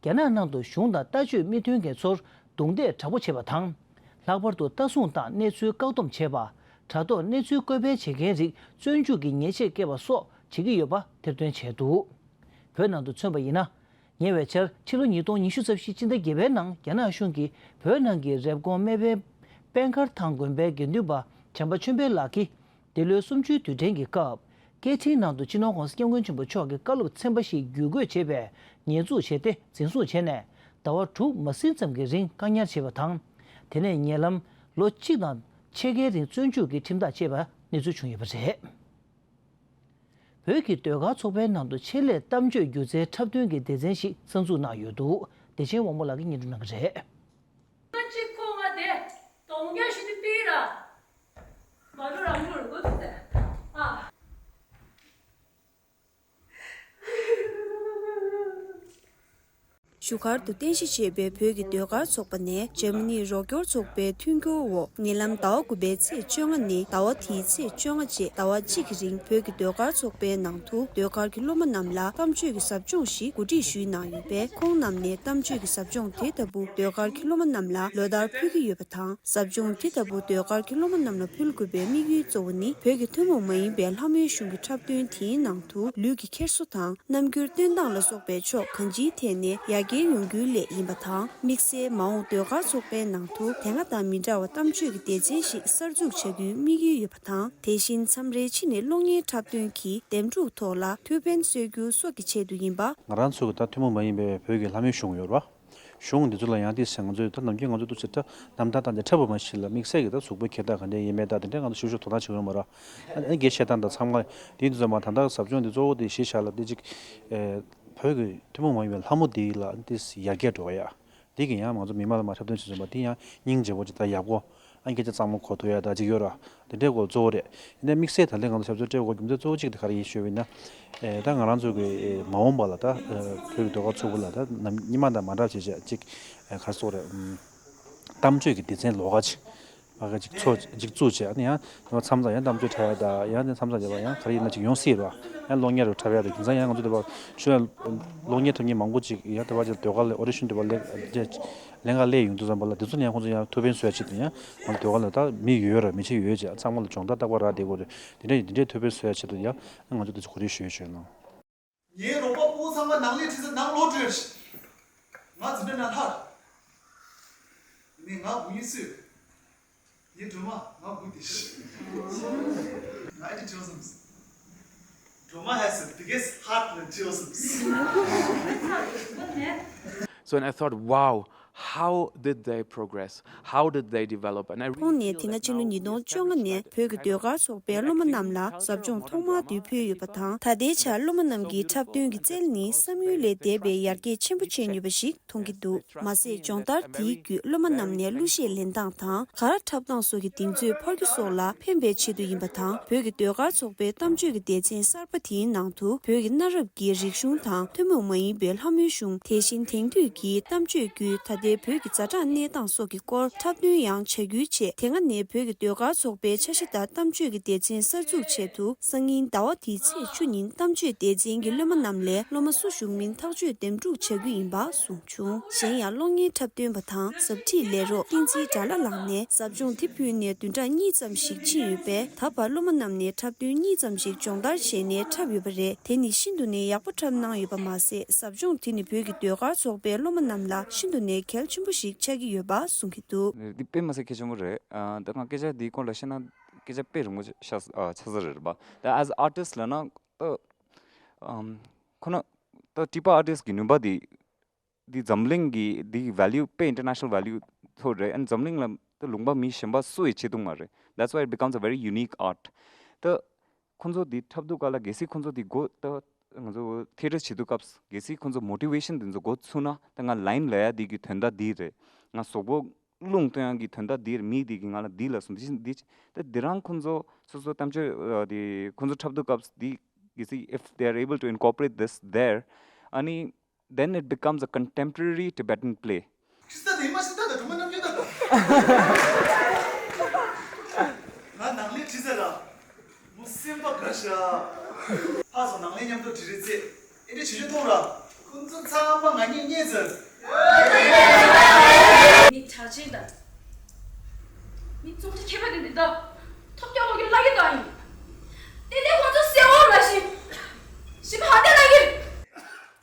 རྒྱ་ནག་ནང་དུ་གཞུང་དང་ལྟ་སྤྱོད་མི་མཐུན་མཁན་ཚོར་རྡུང་རྡེག་དྲག་པོ་བྱེད་པ་དང་། ལྷག་པར་དུ་ལྟ་སྲུང་དང་གནས་ཚུལ་བཀག་སྡོམ་བྱེད་པ། དྲ་ཐོག་གནས་ཚུལ་བཀོད་སྤེལ་བྱེད་མཁན་རིགས་བཙོན་འཇུག་གི་ཉེས་ཆད་བཀལ་བ་སོགས་བྱེད་ཀྱི་ཡོད་པ་དེར་སྟོན་བྱས་འདུག་བོད་ནང་དུ་མཚོན་པ་ཡིན་ན། ཉེ་བའི་ཆར་ཕྱི་ལོ་ཉིས་སྟོང་ཉི་ཤུ་རྩ་བཞི་སྤྱི་ཟླ་བརྒྱད་པའི་ནང་རྒྱ་ནག་གཞུང་གིས་བོད་ནང་གི་རེབ་གོང་སྨད་པའི་པད་མཁར་ཐང་དགོན་པའི་དགེ་འདུན་པ་བྱམས་པ་ཆོས་འཕེལ་ལགས་ཀྱིས་འདི་ལོའི་གསུམ་བཅུའི་དུས་དྲན་གྱི་སྐབས་སྐད་འཕྲིན་ནང་དུ་སྤྱི་ནོར་༸གོང་ས་༸སྐྱབས་མགོན་ཆེན་པོ་མཆོག་གི་བཀའ་སློབ་ཚན་པ་ཞིག་བརྒྱུད་འགོད་བྱས་པའི་ཉེས་འཛུགས་བྱས་ཏེ་འཛིན་བཟུང་བྱས་ནས་ཟླ་བ་དྲུག་མ་ཟིན་ཙམ་གྱི་རིང་བཀག་ཉར་བྱས་པ་དང་། དེ་ནས་ཉེ་ལམ་ལོ་གཅིག་དང་ཕྱེད་ཀའི་རིང་བཙོན་འཇུག་གི་ཁྲིམས་ཐག་བཅད་པ་གནས་ཚུལ་བྱུང་ཡོད་པ་རེད། བོད་ཀྱི་ཟློས་གར་ཚོགས་པའི་ནང་དུ་ཆེད་ལས་གཏམ་བརྗོད་སྒྱུ་རྩལ་འཁྲབ་སྟོན་གྱི་སྡེ་ཚན་ཞིག་གསར་འཛུགས་གནང་ཡོད་འདུག་བདེ་ཆེན་དབང་མོ་ལགས་ཀྱིས་སྙན་སྒྲོན་གནང་གི་རེད། ང་གཅིག་ཁོ་ང་དེ་གདོང་རྒྱག་ཞིག་ཏུ་ཏི་ར་མ་རུ་རང་ལུར་གོ་ཚུགས་ཟེར་ཨ། བཞུགས་སྒར་དུ་རྟེན་གཞི་བྱས་པའི་བོད་ཀྱི་ཟློས་གར་ཚོགས་པ་ནས་འཇར་མ་ནིའི་རོགས་སྐྱོར་ཚོགས་པའི་མཐུན་འགྱུར་འོག་ཉེ་ལམ་ཟླ་བ་དགུ་པའི་ཚེས་བཅོ་ལྔ་ནས་ཟླ་བ་དེའི་ཚེས་བཅོ་ལྔ་བཅས་ཟླ་བ་གཅིག་གི་རིང་བོད་ཀྱི་ཟློས་གར་ཚོགས་པའི་ནང་དུ་ཟློས་གར་གྱི་སློབ་མ་རྣམས་ལ་གཏམ་བརྗོད་ཀྱི་ཟབ་སྦྱོང་ཞིག་གོ་སྒྲིག་ཞུས་གནང་ཡོད་པས། ཁོང་རྣམས་ནས་གཏམ་བརྗོད་ཀྱི་ཟབ་སྦྱོང་དེ་ལྟ་བུ་ཟློས་གར་གྱི་སློབ་མ་རྣམས་ལ་ལོ་ལྟར་ཕུལ་གྱི་ཡོད་པ་དང་། ཟབ་སྦྱོང་དེ་ལྟ་བུ་ཟློས་གར་གྱི་སློབ་མ་རྣམས་ལ་ཕུལ་དགོས་པའི་དམིགས་ཡུལ་གཙོ་བོ་ནི། བོད་ཀྱི་ཐུན་མོང་མ་ཡིན་པའི་ལྷ་མོའི་གཞུང་གི་འཁྲབ་སྟོན་དེའི་ནང་དུ་ལུས་ཀྱི་འཁྱེར་སོ་དང་། རྣམ་འགྱུར་སྟོན་སྟངས་ལ་སོགས་པའི་ཕྱོགས་གང་ཅིའི་ཐད་ནས་ཡར་རྒྱས་ཡོང་རྒྱུའི་སླད་ཡིན་པ་དང་། དམིགས་བསལ་མ་འོངས་ཟློས་གར་ཚོགས་པའི་ནང་དུ་དེ་སྔ་དང་མི་འདྲ་བ་གཏམ་བརྗོད་ཀྱི་སྡེ་ཚན་ཞིག་གསར་འཛུགས་བྱ་རྒྱུའི་དམིགས་ཡུལ་ཡོད་པ་དང་། དེ་བཞིན་མཚམས་རེའི་ཕྱི་ནས་གློག་བརྙན་འཁྲབ་སྟོན་གྱི་འདེམས་སྒྲུག་ཐོག་ལ་ཐུགས་ཕན་གསོས་རྒྱུ་སོགས་ཀྱི་ཆེད་དུ་ཡིན་པ། ང་རང་ཚོ་གི་ད་ཐུན་མོང་མ་ཡིན་པའི་བོད་ཀྱི་ལྷ་མོའི་གཞུང་ཡོད་རེད་བ། གཞུང་འདི་ཚོ་ལ་ཡང་ཏིག་ཙམ་ང་ཚོས་ད་ནམ་རྒྱུན་ང་ཚོ་ཏོག་ཙམ་འཁྲབ་རྣམ་ཐར་དང་དེ་འཁྲབ་པ་མ་གཞི་ལ་དམིགས་བསལ་གྱི་ད་གཟུགས་པོའི་འཁྱེར་སྟངས་ག་འདྲས་ཡིན་མིན་དང་དེ་འདྲས་ང་ཚོ་ཞིབ་ཞིབ་དོ་སྣང་བྱེད་ཀྱི་ཡོད་མ་རེད། ཨ་ནི་སྐད་བཤད་སྟངས་དང་ཚང་མ་དེ་འདི་ཚོ་མ་ད་ལྟ་ཟབ་སྦྱོང་འདི་གཙོ་བོ་དེ་གཞི་བཞག་ལ་དེ་ཅིག་ཨེ་བོད་ཀྱི་ཐུན་མོང་མ་ཡིན་པའི་ལྷ་མོ་འདི་ལ་ཏིག་ཙམ་ཡར་རྒྱས་འགྲོ་བ་ཡ། འདི་གི་ཡང་ང་ཚོ་མི་མང་ལ་མ་འཁྲབ་སྟོན་བྱེད་བཞིན་པ་འདི་ཡང་སྙིང་རྗེ་པོ་ཅིག་དང་ཡག་པོ། ཨ་སྐད་ཆ་གཙང་མ་གོ་ཐུབ་ཡ་ད་ཅིག་ཡོད་ར། དེ་འདྲའི་སྐོར་གཙོ་བོ་རེད། ཡིན་ནའི་དམིགས་བསལ་ད་ལན་ང་ཚོ་ཞབས་ཕྱི་སྤྲད་དགོས་རྒྱུ་མཚན་གཙོ་བོ་གཅིག་དེ་ག་རེ་ཡིན་ཞུས་པ་ཡིན་ན། ཨེ་ད་ང་རང་ཚོ་གི་ཨེ་མ་འོངས་པ་ལ་ད་ཨེ་བོད་ཀྱི་ཟློས་གར་ཚོགས་པ་ལ་ད་ནམ་སྔོན་མ་དང་མ་འདྲ་བྱས་བྱས་གཅིག་ཨེ་ག་རེ་ཟེར་དགོས་རེད། ཨམ་གཏམ་བརྗོད་ཀྱི་སྡེ་ཚན་ལོགས་ཀ་ཅིག་ཕ་གི་ཅིག་ཚོ་ཅིག་བཙུགས་བྱས། ཨ་ནི་ཡང་མཚམས་མཚམས་ཡང་གཏམ་བརྗོད་འཁྲབ་ཡ་ད་ཡང་དེ་མཚམས་མཚམས་བྱས་པ་ཡང་ག་རེ་ཡིན་ན་ཅིག་ཡོང་སྲིད་ར། ཡང་གློག་བརྙན་རུ་འཁྲབ་ཡ་ད་དེང་སང་ཡང་ང་ཚོ་དེ་བ་ཤུལ་ཡང་གློག་བརྙན་འཁྲབ་མཁན་མང་པོ་ཅིག་ཡང་དེ་བ་ཅིག་ཟློས་གར་ལ་ཨོ་ཌི་ཤན་དེ་བ་ལས་ལེན་ག་སླེབས་ཡོང་དུས་ཙམ་པ་ལ་དེ་ཚོ་ལ་ཡང་ཁོང་ཚོ་ཡང་ཐུགས་ཕན་གསོས་ཡ་ཆེད་དུ་ཡང་ང་ཚོ་ཟློས་གར་ལ་ད་མི་ཡོད་ར་མི་ཆེ་ཡོད་ཅེས་ཚང་མ་ལ་སྦྱོང་བརྡར་རྟག་པར་རག་བསྡད་དགོས་རེད། དེ་འདྲ་ཡིན་དེ་འདྲའི་ཐུགས་ཕན་གསོས་ཡ་ཆེད་དུ་ཡང་ང་ཚོ་དེ་ཚོ་གོ་སྒྲིག་ཞུ་ཡ་བྱོས་གནང་། ངའི་རོགས་པ་ཕྲུ་གུ་ཚང་མ་ནང་ལས་ཁྲིད་ཚར་ནང་ལོག་འགྲོ་ཡ་ཞིག་ང་འཛིན་གྲྭ་ནང་ལྷག་ངས་ང་དགུ་ཡིན་སུས། ངའི་སྒྲོལ་མ་ང་དགུ་དེ་ཞིག་ང་ཨེ་ཏི་ཁྲིད་བསམ། སྒྲོལ་མ་has the biggest heart ལ་ཁྲིད་བསམ། So and I thought, wow, how did they progress? How did they develop? And I really ཁོང་ནས་དེ་སྔ་ཕྱི་ལོ་ཉིས་སྟོང་བཅོ་ལྔ་ནས་བོད་ཀྱི་ཟློས་གར་ཚོགས་པའི་སློབ་མ་རྣམས་ལ་ཟབ་སྦྱོང་ཐོག་མར་དུ་ཕུལ་ཡོད་པ་དང་། ད་ལྟའི་ཆར་སློབ་མ་རྣམས་ཀྱི་འཁྲབ་སྟོན་གྱི་རྩལ་ནི་བསམ་ཡུལ་ལས་འདས་པའི་ཡར་རྒྱས་ཆེན་པོ་ཕྱིན་ཡོད་པ་ཞིག་མཐོང་གི་འདུག་མ་ཟད་སྦྱོང་བརྡར་དེའི་བརྒྱུད་སློབ་མ་རྣམས་ནས་གླུ་གཞས་ལེན་སྟངས་དང་གར་འཁྲབ་སྟངས་སོགས་ཀྱི་གདེང་ཚོད་འཕར་རྒྱུ་སོགས་ལ་ཕན་པའི་ཆེད་དུ་ཡིན་པ་དང་། བོད་ཀྱི་ཟློས་གར་ཚོགས་པའི་གཏམ་བརྗོད་ཀྱི་སྡེ་ཚན་གསར་པ་དེའི་ནང་དུ་བོད་ཀྱི་གནའ་རབས་ཀྱི་རིག་གཞུང་དང་ཐུན་མོང་མ་ཡིན་པའི་ལྷ་མོའི་གཞུང་། དེ་བཞིན་དེང་དུས་ཀྱི་གཏམ་བརྗོད་བརྒྱུད་ད་ལྟའི་བོད་ཀྱི་ཛ་དྲག་གནས་སྟངས་སོགས་ཀྱི་སྐོར་འཁྲབ་སྟོན་ཡང་བྱ་རྒྱུའི་ཆེད། དེ་སྔ་ནས་བོད་ཀྱི་ཟློས་གར་ཚོགས་པའི་འཆར་གཞི་ལྟར་གཏམ་བརྗོད་ཀྱི་སྡེ་ཚན་གསར་འཛུགས་ཆེད་དུ་སང་ཉིན་ཟླ་བ་འདིའི་ཚེས་བཅུ་ཉིན་གཏམ་བརྗོད་སྡེ་ཚན་གྱི་སློབ་མ་རྣམས་ལས་སློབ་མ་སུ་ཞུགས་མིན་ཐག་གཅོད་འདེམས་སྒྲུག་བྱ་རྒྱུ་ཡིན་པ་གསུངས། བྱུང་། གཞན་ཡང་གློག་བརྙན་འཁྲབ་སྟོན་པ་དང་ཟབ་ཁྲིད་ལས་རོགས་བསྟན་འཛིན་དགྲ་ལྷ་ལགས་ནས་ཟབ་སྦྱོང་དེ་ཕུལ་ནས་བདུན་ཕྲག་གཉིས་ཙམ་ཞིག་ཕྱིན་ཡོད་པས། ད་བར་སློབ་མ་རྣམས་ནས་འཁྲབ་སྟོན་གཉིས་ཙམ་ཞིག་སྦྱོང་བརྡར་བྱས་ནས་འཁྲབ་ཡོད་པ་རེད། དེ་ནི་ཤིན་ཏུ་ནས་ཡག་པོ་འཁྲབ་གནང་ཡོད་པ་མ་ཟད། ཟབ་སྦྱོང་དེ་ནི་བོད་ཀྱི་ཟློས་གར་ཚོགས་པའི་སློབ་མ་རྣམས་ལ་ཤིན་ཏུ་ནས་གལ་ཆེན་པོ་ཞིག་ཆགས་ཀྱི་ཡོད་པ་གསུང་གི་འདུག་འདི་དཔེ་མ་སྲིད་གལ་ཆེན་པོ་རེད། ཨ་ད་ང་སྐད་ཆ་འདིའི་སྐོར་ལ་བཤད་ན་སྐད་ཆ་དཔེ་རིང་པོ་ཆགས་ཆགས་ས་རེད་པ། ད་as artist ལབ་ན་ད་ཨམ་ཁོ་ན་ད་ཊི་པ་artist གི་ནུས་པ་འདི། འདི་འཛམ་གླིང་གི་འདི་value དཔེ་international value ཐོབ་རེད། ཨན་འཛམ་གླིང་ལ་ད་ལུང་པ་མི་གཞན་པ་སུ་ཡིས་བྱེད་ཐུབ་མ་རེད། That's why it becomes a very unique art. ད་ཁོང་ཚོ་འདི་འཁྲབ་དུས་ག་ལ་གལ་སྲིད་ཁོང་ཚོ་འདི་འགོ་ད་ང་ཚོ་theatre བྱེད་དུས་སྐབས་གལ་སྲིད་ཁོང་ཚོ་motivation འདི་ཚོ་འགོ་ཚུགས་ན། ད་ང་line ལ་ཡ་འདི་གི་དོན་དག་འདི་རེད། ང་གཟུགས་པོ་རླུང་སྟོན་ཡག་གི་དོན་དག་འདི་རེད། མི་འདི་གི་ང་ལ་འདི་ལབ་སོང་། འདི་འདི་ད་འདི་རང་ཁོང་ཚོ་སོ་སོ་གཏམ་བརྗོད་འདི་ཁོང་ཚོ་འཁྲབ་དུས་སྐབས་འདི་གལ་སྲིད་if they are able to incorporate this there ཨ་ནི། Then it becomes a contemporary Tibetan play. ཁྲིད་ས་དེ་མ་ཤི་ད་ད་གྲོ་མ་རྣམ་རྒྱུན་ད་ད། ང་ནང་ལས་ཁྲིད་ས་ལ། མོ་སེམས་པ་དགའ་ཤ། ཕ་སོ་ནང་ལས་མཉམ་དུ་ཁྲིད་རེད་ཚེ། ཨེ་འདྲ་བྱེད་རྒྱུ་མཐོང་ར། ཁོང་ཚོ་ཚང་མ་ང་གཉིས་རྙེད་ཚར། མི་གྲགས་ཅན་དང་། མི་ཙོང་ཁྲ་ཁྱད་པར་དེ་འདི་ད། ཐོབ་རྒྱག་འོག་གི་བླ་གི་དང་ཡིན། ཏན་ཏན་ཁོང་ཚོ་སེ་འོག་ལ་ཞིག་ཞིག་ཧ་ཏེ་ལ་གི།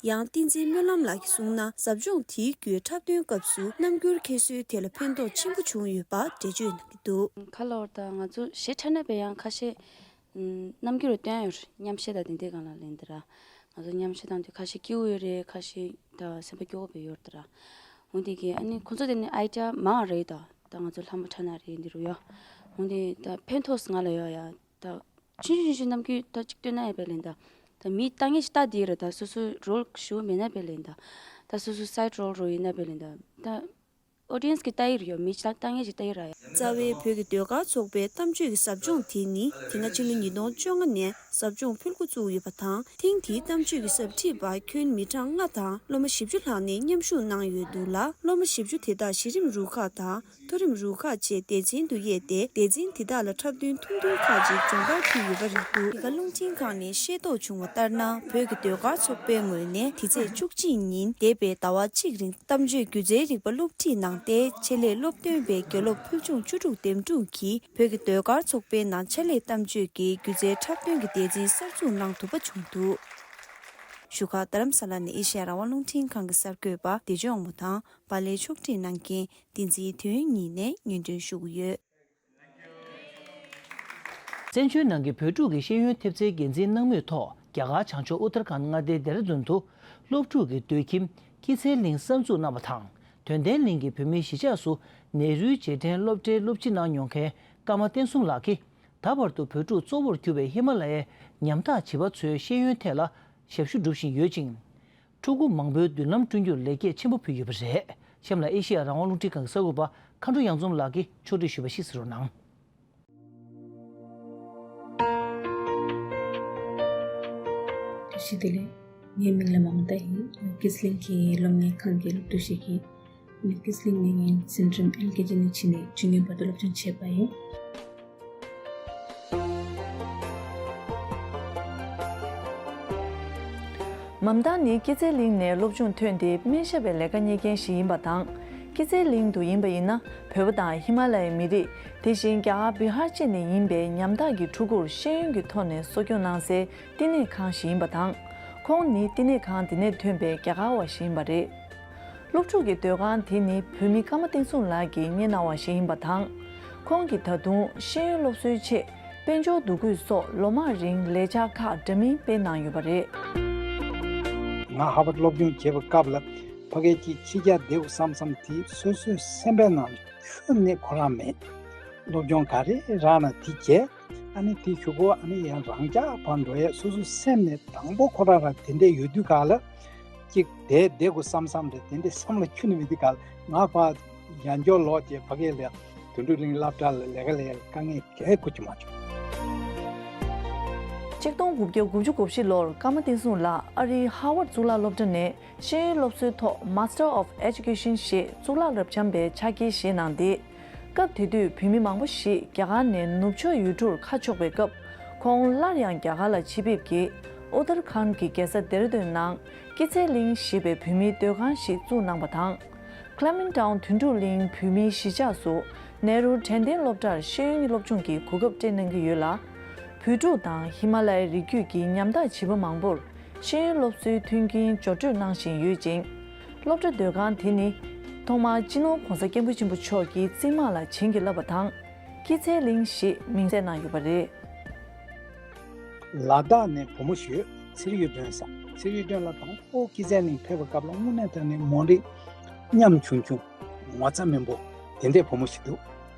ཡང་བསྟན་འཛིན་སྨོན་ལམ་ལགས་ཀྱིས་གསུངས་ན། ཟབ་སྦྱོང་དེའི་བརྒྱུད་འཁྲབ་སྟོན་སྐབས་སུ་རྣམ་འགྱུར་འཁྱེར་སྲོལ་དེ་ལ་ཕན་ཐོགས་ཆེན་པོ་བྱུང་ཡོད་པ་འགྲེལ་བརྗོད་གནང་གི་འདུག་ཁ་ལོར་དང་ང་ཚོ་གཞས་འཁྲབ་ན་བས་ཡང་ཁ་ཤས་རྣམ་འགྱུར་སྟོན་ཡོད་རེད། མཉམ་གཞས་དང་དེ་འདྲའི་སྒང་ལ་ལེན་དེ་ར། ང་ཚོ་མཉམ་གཞས་བཏང་དུས་ཁ་ཤས་སྐྱིད་པོ་ཡོད་རེད། ཁ་ཤས་ད་སེམས་པ་སྐྱོ་པོ་བས་ཡོད་དེ་ར། འོན་ཏེ་གི་ཨ་ནི་ཁོ་ཚོ་དེ་ནི་ཨའི་ཌི་ཡ་མང་རེད། ད་ད་ང་ཚོ་ལྷ་མོ་འཁྲབ་ན་རེད་འདི་རུ་ཡོད། འོན་ཏེ་ད་ཕན་ཐོགས་ང་ལ་ཡོད་ཡ། ད་ཆུང་ཆུང་ཆུང་ཆུང་རྣམས་ཀྱིས་ད་གཅིག་སྟོན་ན་ཡ་པའི་ལན་ད། ད་མི་ལྟ་ངན་ཞིག་ལྟ་དེ་རེད། ད་སོ་སོའི་རོལ་ཞུ་མེད་ན་པའི་ལན་ད། ད་སོ་སོའི་སའིཌ་རོལ་རོལ་ཡིན་ན་པའི་ལན་ད། ད་ཨོ་ཌི་ཡེན་སི་གི་ལྟ་ཡི་རེད་ཡོད། མི་ཞིག་ལ་ལྟ་ངན་ཞིག་ལྟ་ཡི་ར་ཡ། རྩ་བའི་བོད་ཀྱི་ཟློས་གར་ཚོགས་པའི་གཏམ་བརྗོད་ཀྱི་ཟབ་སྦྱོང་དེ་ནི་དེ་སྔ་ཕྱི་ལོ་ཉིས་སྟོང་བཅོ་ལྔ་ནས་ཟབ་སྦྱོང་ཕུལ་འགོ་བཙུགས་ཡོད་པ་དང་། ཐེངས་འདིའི་གཏམ་བརྗོད་ཀྱི་ཟབ་ཁྲིད་པ་ཁྱོན་མི་གྲངས་ལྔ་དང་སློབ་མ་བཞི་བཅུ་ལྷག་ནས་མཉམ་ཞུགས་གནང་ཡོད་འདུག་ལ། སློབ་མ་བཞི་བཅུ་དེ་དག་གཞི་རིམ་རུ་ཁག་དང་། མཐོ་རིམ་རུ་ཁག་བཅས་སྡེ་ཚན་དུ་དབྱེ་སྟེ། སྡེ་ཚན་འདི་དག་ལ་འཁྲབ་སྟོན་ཐུང་ཐུང་ཁག་ཅིག་སྦྱོང་བརྡར་ཕུལ་ཡོད་པ་རེད་འདུག་འདི་ག་རླུང་འཕྲིན་ཁང་ནས་ཤེས་རྟོགས་བྱུང་བ་ལྟར་ན། བོད་ཀྱི་ཟློས་གར་ཚོགས་པའི་ངོས་ནས་འདི་ཚེས་བཅུ་གཅིག་ཉིན་འདས་པའི་ཟླ་བ་གཅིག་རིང་གཏམ་བརྗོད་སྒྱུ་རྩལ་རིག་པ་སློབ་ཁྲིད་གནང་སྟེ། ཆེད་ལས་སློབ་སྟོན་པའི་དགེ་སློབ་ཕུལ་བྱུང་བཅུ་དྲུག་འདེམས་སྒྲུག་གིས་བོད་ཀྱི་ཟློས་གར་ཚོགས་པའི་ནང་ཕྱག་ལས་གཏམ་བརྗོད་ཀྱི་སྒྱུ་རྩལ་འཁྲབ་སྟོན་གྱི་སྡེ་ཚན་གསར་འཛུགས་གནང་ཐུབ་པ་བྱུང་འདུག་བཞུགས་སྒར་རྡ་རམ་ས་ལ་ནས་ཨེ་ཤེ་ཡ་རང་དབང་རླུང་འཕྲིན་ཁང་གི་གསར་འགོད་པ་བདེ་ལྕོག་དབང་མོ་དང་། པཱ་ལགས་ཕྱོགས་སྒྲིག་གནང་མཁན་བསྟན་འཛིན་དོན་གཉིས་ནས་སྙན་སྒྲོན་ཞུ་གི་ཡོད། བཙན་བྱོལ་ནང་གི་བོད་ཕྲུག་གི་ཤེས་ཡོན་ཐེབས་རྩའི་འགན་འཛིན་གནང་མུས་ཐོག་རྒྱ་གར་བྱང་ཕྱོགས་ཨུ་ཏར་ཁཱན་མངའ་སྡེའི་ལྡེ་ར་ལྡུན་དུ་སློབ་ཕྲུག་གི་སྡོད་ཁྱིམ་སྐྱིད་ཚལ་གླིང་གསར་འཛུགས་གནང་བ་དང་། དོན་ལྡན་གླིང་གི་བོད་མིའི་གཞིས་ཆགས་སུ་ནེ་རུའི་རྗེས་དྲན་སློབ་གྲྭའི་སློབ་སྤྱི་གནང་མྱོང་མཁན་ཀརྨ་བསྟན་སྲུང་ལགས་ཀྱིས། ད་བར་དུ་བོད་ཕྲུག་གཙོ་བོར་གྱུར་པའི་ཧི་མ་ལ་ཡའི་ཉམ་ཐག་བྱིས་པ་ཚོའི་ཤེས་ཡོན་ཐད་ལ་ཞབས་ཞུ་སྒྲུབ་བཞིན་ཡོད་ཅིང་། ཕྲུ་གུ་མང་པོའི་མདུན་ལམ་བསྐྲུན་རྒྱུར་ལེགས་སྐྱེས་ཆེན་པོ་ཕུལ་ཡོད་པ་རེད། གཤམ་ལ་ཨེ་ཤེ་ཡ་རང་དབང་རླུང་འཕྲིན་ཁང་གི་གསར་འགོད་པ་ མཁའ་འགྲོ་གཡང་འཛོམས་ལགས་ཀྱིས་ཕྱོགས་སྒྲིག་ཞུས་པ་ཞིག་གཟིགས་རོགས་གནང་། བཀྲ་ཤིས་བདེ་ལེགས། ངའི་མིང་ལ་མ་མོ་ཏཱ་ཡིན། ཀི་ཙི་ལིང་གི་སློབ་གཉེར་ཁང་གི་སློབ་ཕྲུག་ཞིག་ཡིན། ཀི་ཙི་ལིང་ནས་ངས་འཛིན་རིམ་ཨེལ་ཀེ་ཇི་ནས་བྱས་ནས་བཅུ་གཉིས་བར་དུ་སློབ་སྦྱོང་བྱས་པ་ཡིན། མམ་ཏཱ་ནི་ཀི་ཙེ་གླིང་ནས་སློབ་སྦྱོང་ཐོན་ཏེ་སྨན་ཞབས་པའི་ལས་ཀ་གཉེར་མཁན་ཞིག་ཡིན་པ་དང་། ཀི་ཙེ་གླིང་དུ་ཡིན་པ་ཡིན་ན། བོད་པ་དང་ཧི་མ་ལ་ཡའི་མི་རིགས། དེ་བཞིན་རྒྱ་གར་བི་ཧར་བཅས་ནས་ཡིན་པའི་ཉམ་ཐག་གི་ཕྲུ་གུར་ཤེས་ཡོན་གྱི་ཐོག་ནས་གསོ་སྐྱོང་གནང་སའི་བསྟི་གནས་ཁང་ཞིག་ཡིན་པ་དང་། ཁོང་ནི་བསྟི་གནས་ཁང་དེ་ནས་ཐོན་པའི་རྒྱ་གར་བ་ཞིག་ཡིན་པ་རེད། སློབ་ཕྲུག་གི་སྡོད་ཁང་དེ་ནི་བོད་མི་ཀརྨ་བསྟན་སྲུང་ལགས་ཀྱིས་གཉེར་གནང་བ་ཞིག་ཡིན་པ་དང་། ཁོང་གིས་ད་དུང་ཤེས་ཡོན་སློབ་གསོའི་ཆེད་དཔལ་འབྱོར་འདུ་འགོད་སོགས་ལོ་མང་རིང་ལས་འཆར་ཁག་འདྲ་མིན་སྤེལ་གནང་ཡོད་པ་རེད། ང་ཧ་ཝར་སློབ་སྦྱོང་བྱེད་པའི་སྐབས་ལ་ཕ་གིར་ཅིག་ཕྱི་རྒྱལ་བསྡད་དགོས་བསམ་བསམ་དེ་སོ་སོའི་སེམས་པའི་ནང་ཁྱོན་ནས་ཁོ་རང་མེད། སློབ་སྦྱོང་ག་རེ་རག་ན་དེ་བྱས། ཨ་ནི་དེ་གཞུག་གུ་ཨ་ནི་ཡང་རང་འཇགས་ཕར་འགྲོ་ཡས་སོ་སོའི་སེམས་ནས་དང་པོ་ཁོ་རང་རང་དེ་འདྲས་ཡོད་དུས་ག་ལ། གཅིག་དེ་བསྡད་དགོས་བསམ་བསམ་རེད། དེ་འདྲས་བསམ་བློ་ཁྱོན་ནས་མེད་དུས་ག་ལ་ང་ཕར་ཡང་བསྐྱར་ལོག་བྱས་ཕ་གི་ལ་དོན་གྲུབ་གླིང་སློབ་གྲྭ་ལ་ལས་ཀ་ལས་དཀའ་ངལ་ག་གེ་ཁུར་གྱི་མ་བྱུང་། ཆིག་སྟོང་དགུ་བརྒྱ་དགུ་བཅུ་གོ་བཞི་ལོར་ཀརྨ་བསྟན་སྲུང་ལགས་ཨ་རིའི་ཧར་ཝར་གཙུག་ལག་སློབ་གྲྭ་ནས་ཤེས་ཡོན་སློབ་གསོའི་ཐོག་Master of Education ཞེས་གཙུག་ལག་རབ་འབྱམས་པའི་ཕྱག་འཁྱེར་བཞེས་གནང་སྟེ། སྐབས་དེ་དུས་བོད་མི་མང་པོ་ཞིག་རྒྱ་གར་ནས་ནུབ་ཕྱོགས་ཡུལ་གྲུར་ཁ་ཕྱོགས་པའི་སྐབས། ཁོང་སླར་ཡང་རྒྱ་གར་ལ་ཕྱིར་ཕེབས་ཀྱིས་ཨུ་ཏར་ཁཱན་གྱི་རྒྱལ་ས་ལྡེ་ར་ལྡུན་ནང་ཀི་ཙེ་གླིང་ཞེས་པའི་བོད་མིའི་སྡོད་ཁང་ཞིག་བཙུགས་གནང་བ་དང་། ཁི་ལེ་མེན་ཊའོན་དོན་གྲུབ་གླིང་བོད་མིའི་གཞིས་ཆགས་སུ་ནེ་རུ་དྲན་རྟེན་སློབ་གྲྭར་ཤེས་ཡོན་སློབ་སྦྱོང་གི་གོ་སྐབས་སྤྲད་གནང་གི་ཡོད་ལ། བོད་ཕྲུག་དང་ཧི་མ་ལ་ཡའི་རི་རྒྱུད་ཀྱི་ཉམ་ཐག་བྱིས་པ་མང་པོར་ཤེས་ཡོན་སློབ་གསོའི་མཐུན་རྐྱེན་སྦྱོར་སྤྲོད་གནང་བཞིན་ཡོད་ཅིང་། སློབ་གྲྭ་སྡོད་ཁང་དེ་ནི་ཐོག་མར་སྤྱི་ནོར་༧གོང་ས་༧སྐྱབས་མགོན་ཆེན་པོ་མཆོག་གིས་རྩིག་དམར་ལ་བྱིན་གྱིས་བརླབས་པ་དང་། ཀི་ཙེ་གླིང་ཞེས་མིང་བཏགས་གནང་ཡོད་པ་རེད། ལ་དྭགས་ནས་བུ་མོ་ཞིག་ཡོད། ཚེ་རིང་གཡུ་སྒྲོན་ཟེར། ཚེ་རིང་གཡུ་སྒྲོན་ལགས་དང་པོ་ཀི་ཙེ་གླིང་ཕེབས་པའི་སྐབས་ལ་དངོས་གནས་དྲང་གནས་མོ་རང་ཉམ་ཆུང་ཆུང་། ངོ་ཚ་མེད་པོ་དེ་འདྲའི་བུ་མོ་ཞིག་འདུག་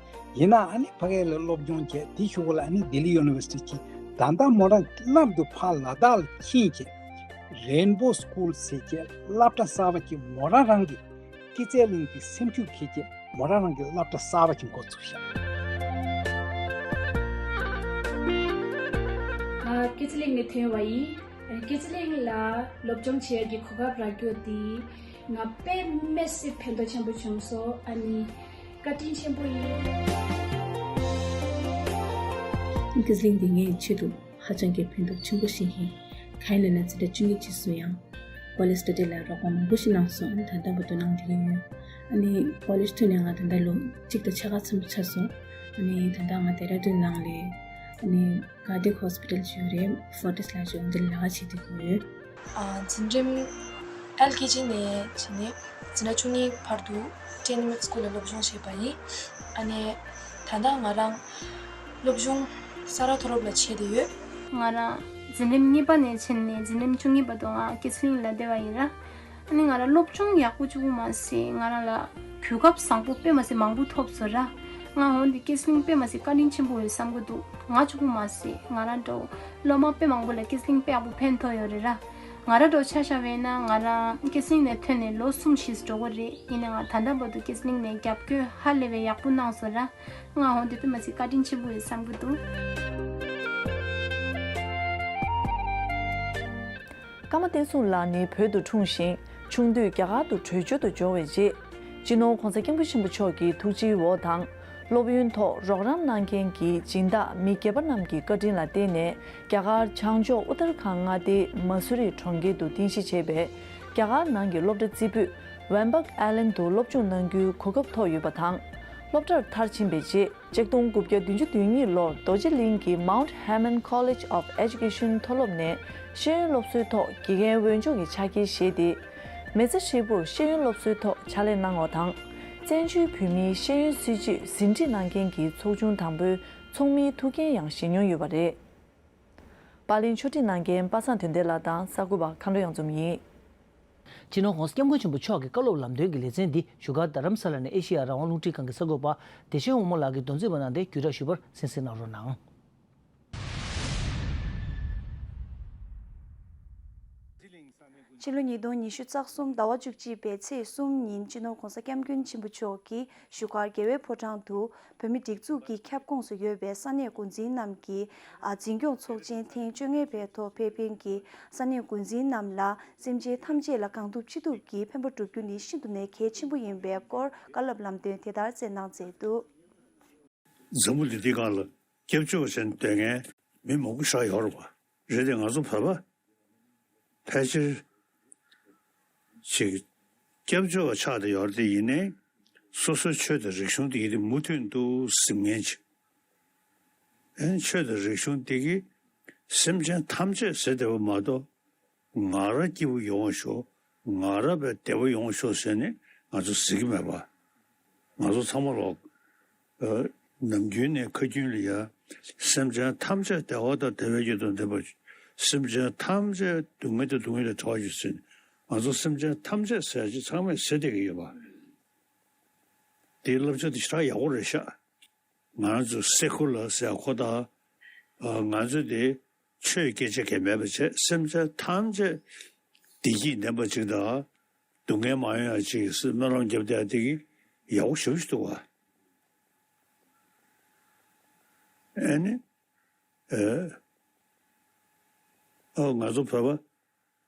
ཡིན་ནའང་ཨ་ནི་ཕ་གི་ལ་སློབ་སྦྱོང་བྱས། དེའི་གཞུག་གུ་ལ་ཨ་ནི་ལྡི་ལི་ཡུ་ནི་ཝར་སི་ཊི་གི་ད་ལྟ་མོ་རང་མཉམ་དུ་ཕར་ལ་དྭགས་ལ་ཕྱིན་བྱས། རེན་བོ་སི་ཀུལ་ཟེར་བྱས་སློབ་གྲྭ་གསར་པ་ཅིག་མོ་རང་རང་གི་ཀི་ཙེ་གླིང་གི་སེམས་ཤུགས་འཁྱེར་བྱས་མོ་རང་རང་གི་སློབ་གྲྭ་གསར་པ་ཅིག་འགོ་ཚུགས་ཤག་ང་ཀི་ཙེ་གླིང་ནས་ཐོན་པ་ཡིན། ཀི་ཙེ་གླིང་ལ་སློབ་སྦྱོང་བྱེད་ཡག་གི་གོ་སྐབས་རག་རྒྱུ་དེ་ང་དཔེ་མི་སྲིད་ཕན་ཐོགས་ཆེན་པོ་བྱུང་སོང་། ཨ་ནི་བཀའ་དྲིན་ཆེན་པོ་ཡིན། ཀི་ཙེ་གླིང་འདི་ངའི་ཆེད་དུ་ཧ་ཅང་གི་ཕན་ཐོགས་ཆེན་པོ་ཞིག་ཡིན། གང་ཡིན་ལབ་ན་འཛིན་གྲྭ་བཅུ་གཉིས་རྗེས་སུ་ཡང་ཀོ་ལེཇ་སི་ཊ་ཌི་ལ་རོགས་པ་མང་པོ་ཞིག་གནང་སོང་། ཨ་ནི་ད་ལྟ་བར་དུ་གནང་བསྡད་ཀྱི་ཡོད། ཨ་ནི་ཀོ་ལེཇ་ཐོན་ནས་ང་ད་ལྟ་ལོ་གཅིག་དང་ཕྱེད་ཀ་ཙམ་ཆགས་སོང་། ཨ་ནི་ད་ལྟ་ང་ལྡེ་ར་ལྡུན་ནང་ལ་ཨ་ནི་ཀར་ཌི་ཡེག་ཧོ་སི་པི་ཊལ་ཅིག་ཡོད་རེད། ཕོར་ཊིས་ལབ་ཅིག་འོ་འདི་ལ་ལས་ཀ་བྱེད་བསྡད་ཀྱི་ཡོད། ཨ། འཛིན་རིམ་ཨེལ་ཀེ་ཇི་ནས་བྱས་ནས་འཛིན་གྲྭ་བཅུ་གཉིས་བར་དུ་ཊེན་མེད་སི་ཀུལ་ལ་སློབ་སྦྱོང་བྱས་པ་ཡིན། ཨ་ནི་ད་ལྟ་ང་རང་སློབ་སྦྱོང་ས་རཱ་མཐོ་སློབ་ལ་བྱས་བསྡད་ཡོད། ང་རང་འཛིན་རིམ་གཉིས་པ་ནས་བྱས་ནས་འཛིན་རིམ་བཅུ་གཉིས་བར་དུ་ང་ཀི་ཙེ་གླིང་ལ་བསྡད་པ་ཡིན་ར། ཨ་ནི་ང་རང་སློབ་སྦྱོང་ཡག་པོ་བྱུང་མ་ཟད་ང་རང་ལ་གོ་སྐབས་བཟང་པོ་དཔེ་མ་སྲིད་མང་པོ་ཐོབ་སོང་ར། ང་འོན་ཏེ་ཀི་ཙེ་གླིང་དཔེ་མ་སྲིད་བཀའ་དྲིན་ཆེན་པོ་ཡོད་བསམ་གྱི་འདུག་ང་གཅིག་པུ་མ་ཟད་ང་རང་འདྲ་བོ་སློབ་མ་དཔེ་མང་པོ་ལ་ཀི་ཙེ་གླིང་དཔེ་ཡག་པོ་ཕན་ཐོགས་ཡོད་རེད་ར། ང་རང་འདྲ་བོ་ཆ་བཞག་པ་ཡིན་ན་ང་རང་ཀི་ཙེ་གླིང་ནས་ཐོན་ནས་ལོ་གསུམ་བཞི་འགྲོ་གི་རེད། ཡིན་ནའང་ད་ལྟ་བར་དུ་ཀི་ཙེ་གླིང་ནས་རྒྱབ་སྐྱོར་ཧ་ལས་པའི་ཡག་པོ་གནང་སོང་ར། ང་འོན་ཏེ་དཔེ་མ་སྲིད་བཀའ་དྲིན་ཆེན་པོ་ཡོད་བསམ་གྱི་འདུག་ཀརྨ་བསྟན་སྲུང་ལགས་ནི་བོད་དུ་འཁྲུངས་ཤིང་ཆུང་དུས་རྒྱ་གར་དུ་བྲོས་བྱོལ་དུ་འབྱོར་བའི་རྗེས། སྤྱི་ནོར་༧གོང་ས་༧སྐྱབས་མགོན་ཆེན་པོ་མཆོག་གི་ཐུགས་རྗེའི་འོག་དང་། སློབ་ཡོན་ཐོག་རོགས་རམ་གནང་མཁན་གྱི་སྦྱིན་བདག་མི་སྒེར་པ་རྣམས་ཀྱི་བཀའ་དྲིན་ལ་བརྟེན་ནས་རྒྱ་གར་བྱང་ཕྱོགས་ཨུ་ཏར་ཁཱན་མངའ་སྡེའི་མ་སུ་རི་གྲོང་ཁྱེར་དུ་རྟེན་གཞི་བྱས་པའི་རྒྱ་གར་ནང་གི་སློབ་གྲྭ་རྩེ་ཕུད་ཝན་པག་ཨའི་ལན་དུ་སློབ་སྦྱོང་གནང་རྒྱུའི་གོ་སྐབས་ཐོབ་ཡོད་པ་དང་། སློབ་གྲྭར་མཐར་ཕྱིན་པའི་རྗེས། ཆིག་སྟོང་དགུ་བརྒྱ་བདུན་ཅུ་དོན་གཉིས་ལོར་རྡོ་རྗེ་གླིང་གི་Mount Hermon College of Education མཐོ་སློབ་ནས་ཤེས་ཡོན་སློབ་གསོའི་ཐོག་དགེ་རྒན་འོས་སྦྱོང་གི་ཕྱག་འཁྱེར་བཞེས་ཏེ། མེ་བཙའ་ཧྲིལ་པོར་ཤེས་ཡོན་སློབ་གསོའི་ཐོག་ཕྱག་ལས་གནང་བ་དང་། བཙན་བྱོལ་བོད་མིའི་ཤེས་ཡོན་སྲིད་བྱུས་ཟིན་བྲིས་གནང་མཁན་གྱི་ཚོགས་ཆུང་དང་པོའི་ཚོགས་མིའི་ཐུགས་འགན་ཡང་བཞེས་མྱོང་ཡོད་པ་རེད། པར་ལེན་ཕྱོགས་སྒྲིག་གནང་མཁན་པ་སངས་དོན་ལྡན་ལགས་དང་གསར་འགོད་པ་མཁའ་འགྲོ་གཡང་འཛོམས་ཡིན། སྤྱི་ནོར་༧གོང་ས་༧སྐྱབས་མགོན་ཆེན་པོ་མཆོག་གི་བཀའ་སློབ་ལམ་སྟོན་གྱི་ལེ་ཚན་འདི་བཞུགས་སྒར་རྡ་རམ་ས་ལ་ནས་ཨེ་ཤེ་ཡ་རང་དབང་རླུང་འཕྲིན་ཁང་གི་གསར་འགོད་པ་བདེ་ཆེན་དབང་མོ་ལགས་ཀྱིས་མདོ་འཛིན་པ་གནང་སྟེ་བརྒྱུད་བསྒྲགས་ཞུས་པར་གསན་གཟིགས་གནང་རོགས་གནང་། ཕྱི་ལོ་ཉིས་སྟོང་ཉི་ཤུ་རྩ་གསུམ་ཟླ་བ་བཅུ་གཅིག་པའི་ཚེས་གསུམ་ཉིན་སྤྱི་ནོར་༧གོང་ས་༧སྐྱབས་མགོན་ཆེན་པོ་མཆོག་གིས་བཞུགས་སྒར་རྒྱལ་བའི་ཕོ་བྲང་དུ་བོད་མིའི་སྒྲིག་འཛུགས་ཀྱི་ཁྱབ་ཁོངས་སུ་ཡོད་པའི་ས་གནས་འགོ་འཛིན་རྣམས་ཀྱི་འཛིན་སྐྱོང་ཚོགས་ཆེན་ཐེངས་བཅོ་ལྔ་པའི་ཐོག་ཕེབས་མཁན་གྱི་ས་གནས་འགོ་འཛིན་རྣམས་ལ་སེམས་ཅན་ཐམས་ཅད་ལ་གང་ཐུབ་ཅི་ཐུབ་ཀྱིས་ཕན་པ་བསྒྲུབ་རྒྱུ་ནི་ཤིན་ཏུ་ནས་གལ་ཆེན་པོ་ཡིན་པའི་སྐོར་བཀའ་སློབ་ལམ་སྟོན་དེ་ལྟར་སྩལ་གནང་མཛད་འདུག། འཛམ་བུ་གླིང་འདི་སྒང་ལ་སྐྱབས་བཅོལ་བ་བྱས་ནས་སྡོད་མཁན་མི་མང་པོ་ཞིག་ཡོད་རེད་པ། རེད་དེ་ང་ཚོ་བོད་པ་ཕལ་ཆེར་ཅིག་སྐྱབས་བཅོལ་བ་ཆགས་བསྡད་ཡོད་རེད་དེ། ཡིན་ནའི་སོ་སོའི་ཆོས་དང་རིག་གཞུང་དེ་ཡིན་དེ་མུ་མཐུད་དུ་ཟིན་མཁན་ཅིག། ཨེ་ཆོས་དང་རིག་གཞུང་དེ་གིས་སེམས་ཅན་ཐམས་ཅད་ཟེར་བསྡད་པ་མ་གཏོགས། ང་རང་སྐྱིད་པོ་ཡོང་བ་ཤོག། ང་རང་བས་བདེ་པོ་ཡོང་བ་ཤོག་ཟེར་ནས་ང་ཚོ་ཟེར་གྱི་མེད་པ། ང་ཚོ་ཚང་མ་ལོག་ཨ་ནམ་རྒྱུན་ནས་ཁ་རྒྱུན་ལ་ཡ། སེམས་ཅན་ཐམས་ཅད་བདེ་བ་དང་བདེ་བའི་རྒྱུ་དང་ལྡན་པ། སེམས་ཅན་ཐམས་ཅད་སྡུག་བསྔལ་དང་སྡུག་བསྔལ་ལས་གྲོལ་བ་ཡོད་ཟེར་ནས་ང་ཚོ་སེམས་ཅན་ཐམས་ཅད་ཟེར་ཅིག་ཚང་མས་ཟེར་བསྡད་ཀྱི་ཡོད་པ། དེའི་བསླབ་བྱ་དེ་ཞེ་དྲག་ཡག་པོ་རེད་ཤག། ང་རང་ཚོ་སེ་ཁུ་ལ་ཟེར་ཁོ་ད། ཨ་ང་ཚོ་དེ་ཆོས་སྐད་ཆ་གང་མེད་པ་བྱས། སེམས་ཅན་ཐམས་ཅད་བདེ་སྐྱིད་ལྡན་པ་ཅིག་དང་སྡུག་བསྔལ་མ་ཡོང་ཡ་ཅིག་སྨོན་ལམ་རྒྱབ་བསྡད་ཡ་དེ་གི་ཡག་པོ་ཞེ་པོ་ཞིག་འདུག་བ། ཨ་ནི་ཨ་ཨ་ང་ཚོ་བོད་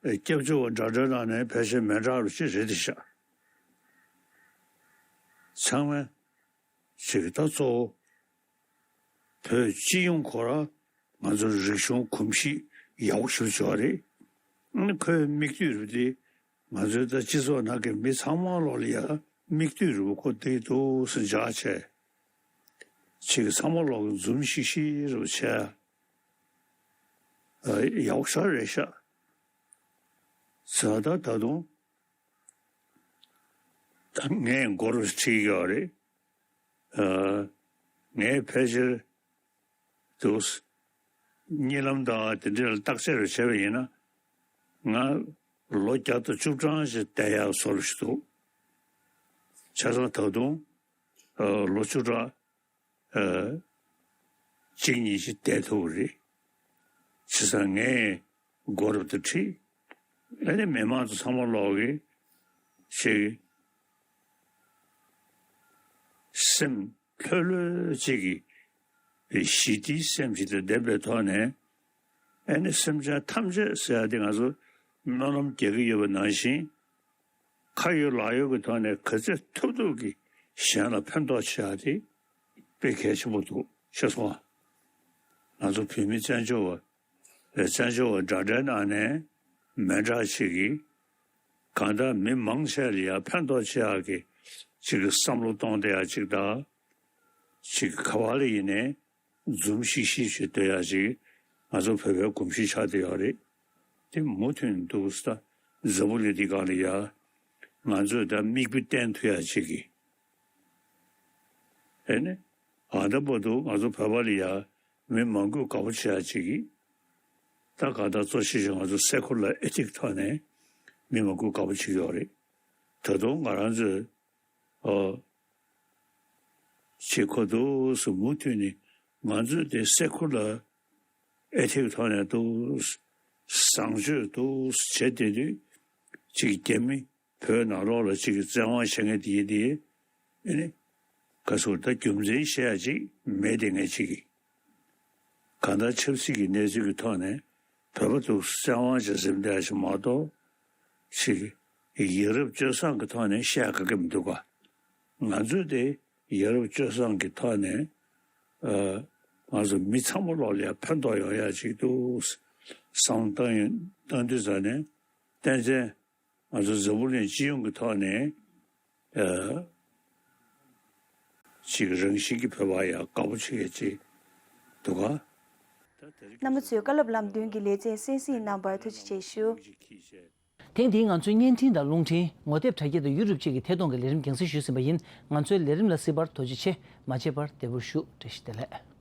པ་སྐྱབས་བཅོལ་བ་འདྲ་འདྲའི་ནང་ནས་ཕལ་ཆེར་མི་འདྲ་བ་ཅིག་རེད་དེ་ཤག། ཚང་མ་ཅིག་ད་གཙོ་བོ་བོད་སྤྱི་ཡོངས་ཁོ་རང་ང་ཚོ་རིག་གཞུང་གོམས་གཤིས་ཡག་པོ་ཞེ་པོ་ཅིག་ཡོད་རེད། ཨ་ནི་ཁོའི་མིག་ལྟོས་རུ་དེ་ང་ཚོའི་ད་སྤྱི་ཚོགས་ནང་གི་མི་ཚང་མ་ལོག་ལ་ཡ་མིག་ལྟོས་རུ་ཁོ་དེ་འདུག་སེ་འཇགས་བྱས། ཅིག་ཚང་མ་ལོག་འཛུམ་ཤིག་ཤིག་རུ་བྱས། ཨ་ཡག་པོ་ཞེ་དྲག་རེད་ཤག། ཟ་ད་ད་དུང་ད་ངས་མགོ་རུ་ཁྲིད་ཡོད་རེད། ཨ་ངས་ཕལ་ཆེར་དུ་གཉིད་ལམ་དང་དེ་འདྲ་ལ་བརྟག་དཔྱད་རུ་བྱས་པ་ཡིན་ན། ང་ལོ་བརྒྱ་དང་བཅུ་གྲངས་ཤིག་བསྡད་ཡག་བཟོ་འདྲ་ཞིག་འདུག། བྱས་ཙང་ད་དུང་ཨ་ལོ་བཅུ་ཕྲག་ཨ་གཅིག་གཉིས་ཤིག་བསྡད་ཐུབ་ཀྱི་རེད། བྱས་ཙང་ངས་མགོ་རུ་དེ་ཁྲིད། ཨ་ནི་མི་མང་ཚོ་ཚང་མ་ལོག་གིས་ཅིག་སེམས་ལྷོད་ལྷོད་ཅིག་གིས་ཞི་བདེའི་སེམས་ཅིག་དང་ལྡན་པའི་ཐོག་ནས། ཨ་ནི་སེམས་ཅན་ཐམས་ཅད་ཟེར་ཡ་དེ་ང་ཚོ་སྨོན་ལམ་རྒྱག་གི་ཡོད་པ་ནང་བཞིན། ཁ་ཡོད་ལག་ཡོད་ཀྱི་ཐོག་ནས་ག་ཚོད་ཐུབ་ཐུབ་ཀྱིས་གཞན་ལ་ཕན་ཐོགས་བྱེད་ཡ་དེ་དཔེ་གལ་ཆེན་པོ་འདུག། ཤེས་སོང་ང་། ང་ཚོ་བོད་མི་བཙན་བྱོལ་བ་བཙན་བྱོལ་བ་འདྲ་འདྲའི་ནང་ནས་མི་འདྲ་ཅིག་གིས་གང་ལྟར་མི་མང་ཆེ་ལ་ཡ་ཕན་ཐོགས་བྱེད་ཡག་གི་ཅིག་གི་བསམ་བློ་གཏོང་བསྡད་ཡ་ཅིག་དང་། ཅིག་ག་བ་ལ་ཡིན་ནའི་འཛུམ་ཤིག་ཤིག་བྱེད་སྡོད་ཡ་ཅིག་ང་ཚོ་བོད་པའི་གོམས་གཤིས་ཆགས་བསྡད་ཡོད་རེད། དེ་མུ་མཐུད་འདུག་ས། འཛམ་བུ་གླིང་འདི་སྒང་ལ་ཡ་ང་ཚོས་ད་མིག་དཔེ་བསྟན་ཐུབ་ཡ་ཅིག་གི། ཨེ་ནི་ཨ་ད་བར་དུ་ང་ཚོ་བོད་པ་ལ་ཡ་མི་མང་པོས་དགའ་པོ་བྱེད་ཡ་ཅིག་གི། ད་ག་ད་གཙོ་ཆེ་ཤོས་ང་ཚོ་སེ་ཁུ་ལར་ཨེ་ཐིག་ཐོག་ནས་མི་མང་པོས་དགའ་པོ་བྱེད་ཀྱི་ཡོད་རེད། ད་དུང་ང་རང་ཚོས་ཨོ། བྱེད་དགོས་འདུག་སེ་མུ་མཐུད་ནས་ང་ཚོས་དེ་སེ་ཁུ་ལར་ཨེ་ཐིག་ཐོག་ནས་འདུག་བཟང་སྤྱོད་འདུག་བྱེད་བསྡད་དུས། ཅིག་རྒྱ་མི་བོད་ནང་ལོགས་ལ་ཅིག་བཙན་དབང་བྱེད་མཁན་དེ་ཡིན་དེ། ཨེ་ནི་ག་ཚོད་ད་རྒྱུ་མཚན་བཤད་ཡ་ཅིག་མེད་དེ་ངས་ཅིག་གི། གང་ལྟར་ཆབ་སྲིད་ཀྱི་གནས་ཚུལ་གྱི་ཐོག་ནས་བོད་པ་ཚོ་བཙན་དབང་བྱས་ཟིན་བསྡད་ཞིག་མ་གཏོགས། ཅིག་ཡ་རབས་སྤྱོད་བཟང་གི་ཐོག་ནས་བཤད་དགའ་གི་མི་འདུག་ག། ང་ཚོས་དེ་ཡ་རབས་སྤྱོད་བཟང་གི་ཐོག་ནས་ཨ་ང་ཚོ་མི་ཚང་མ་ལོག་ལ་ཡ་ཕན་ཐོགས་ཡོང་ཡ་ཅིག་འདུག་བསམ་བཏང་ཡོང་བཏང་དུས་ཙ་ནས་ཏན་ཏན་ང་ཚོ་འཛམ་བུ་གླིང་སྤྱི་ཡོངས་ཀྱི་ཐོག་ནས་ཨ་ཅིག་རང་བཞིན་གྱི་བོད་པ་ཡ་དགའ་པོ་བྱེད་ཡ་ཅིག་འདུག་ག། རྣམ་པ་ཚོས་བཀའ་སློབ་ལམ་སྟོན་གྱི་ལེ་ཚན་གསན་གཟིགས་གནང་བར་ཐུགས་རྗེ་ཆེ་ཞུ། ཐེངས་འདིའི་ང་ཚོའི་བརྙན་འཕྲིན་དང་རླུང་འཕྲིན། ངོ་དེབ་དྲ་རྒྱ་དང་ཡུ་ཊུབ་བཅས་ཀྱི་ཐད་གཏོང་གི་ལས་རིམ་རྒྱང་སྲིང་ཞུས་ཟིན་པ་ཡིན། ང་ཚོའི་ལས་རིམ་ལ་གཟིགས་པར་ཐུགས་རྗེ་ཆེ། མ་མཇལ་བར་བདེ་པོར་བཞུགས། བཀྲ་ཤིས་བདེ་ལེགས།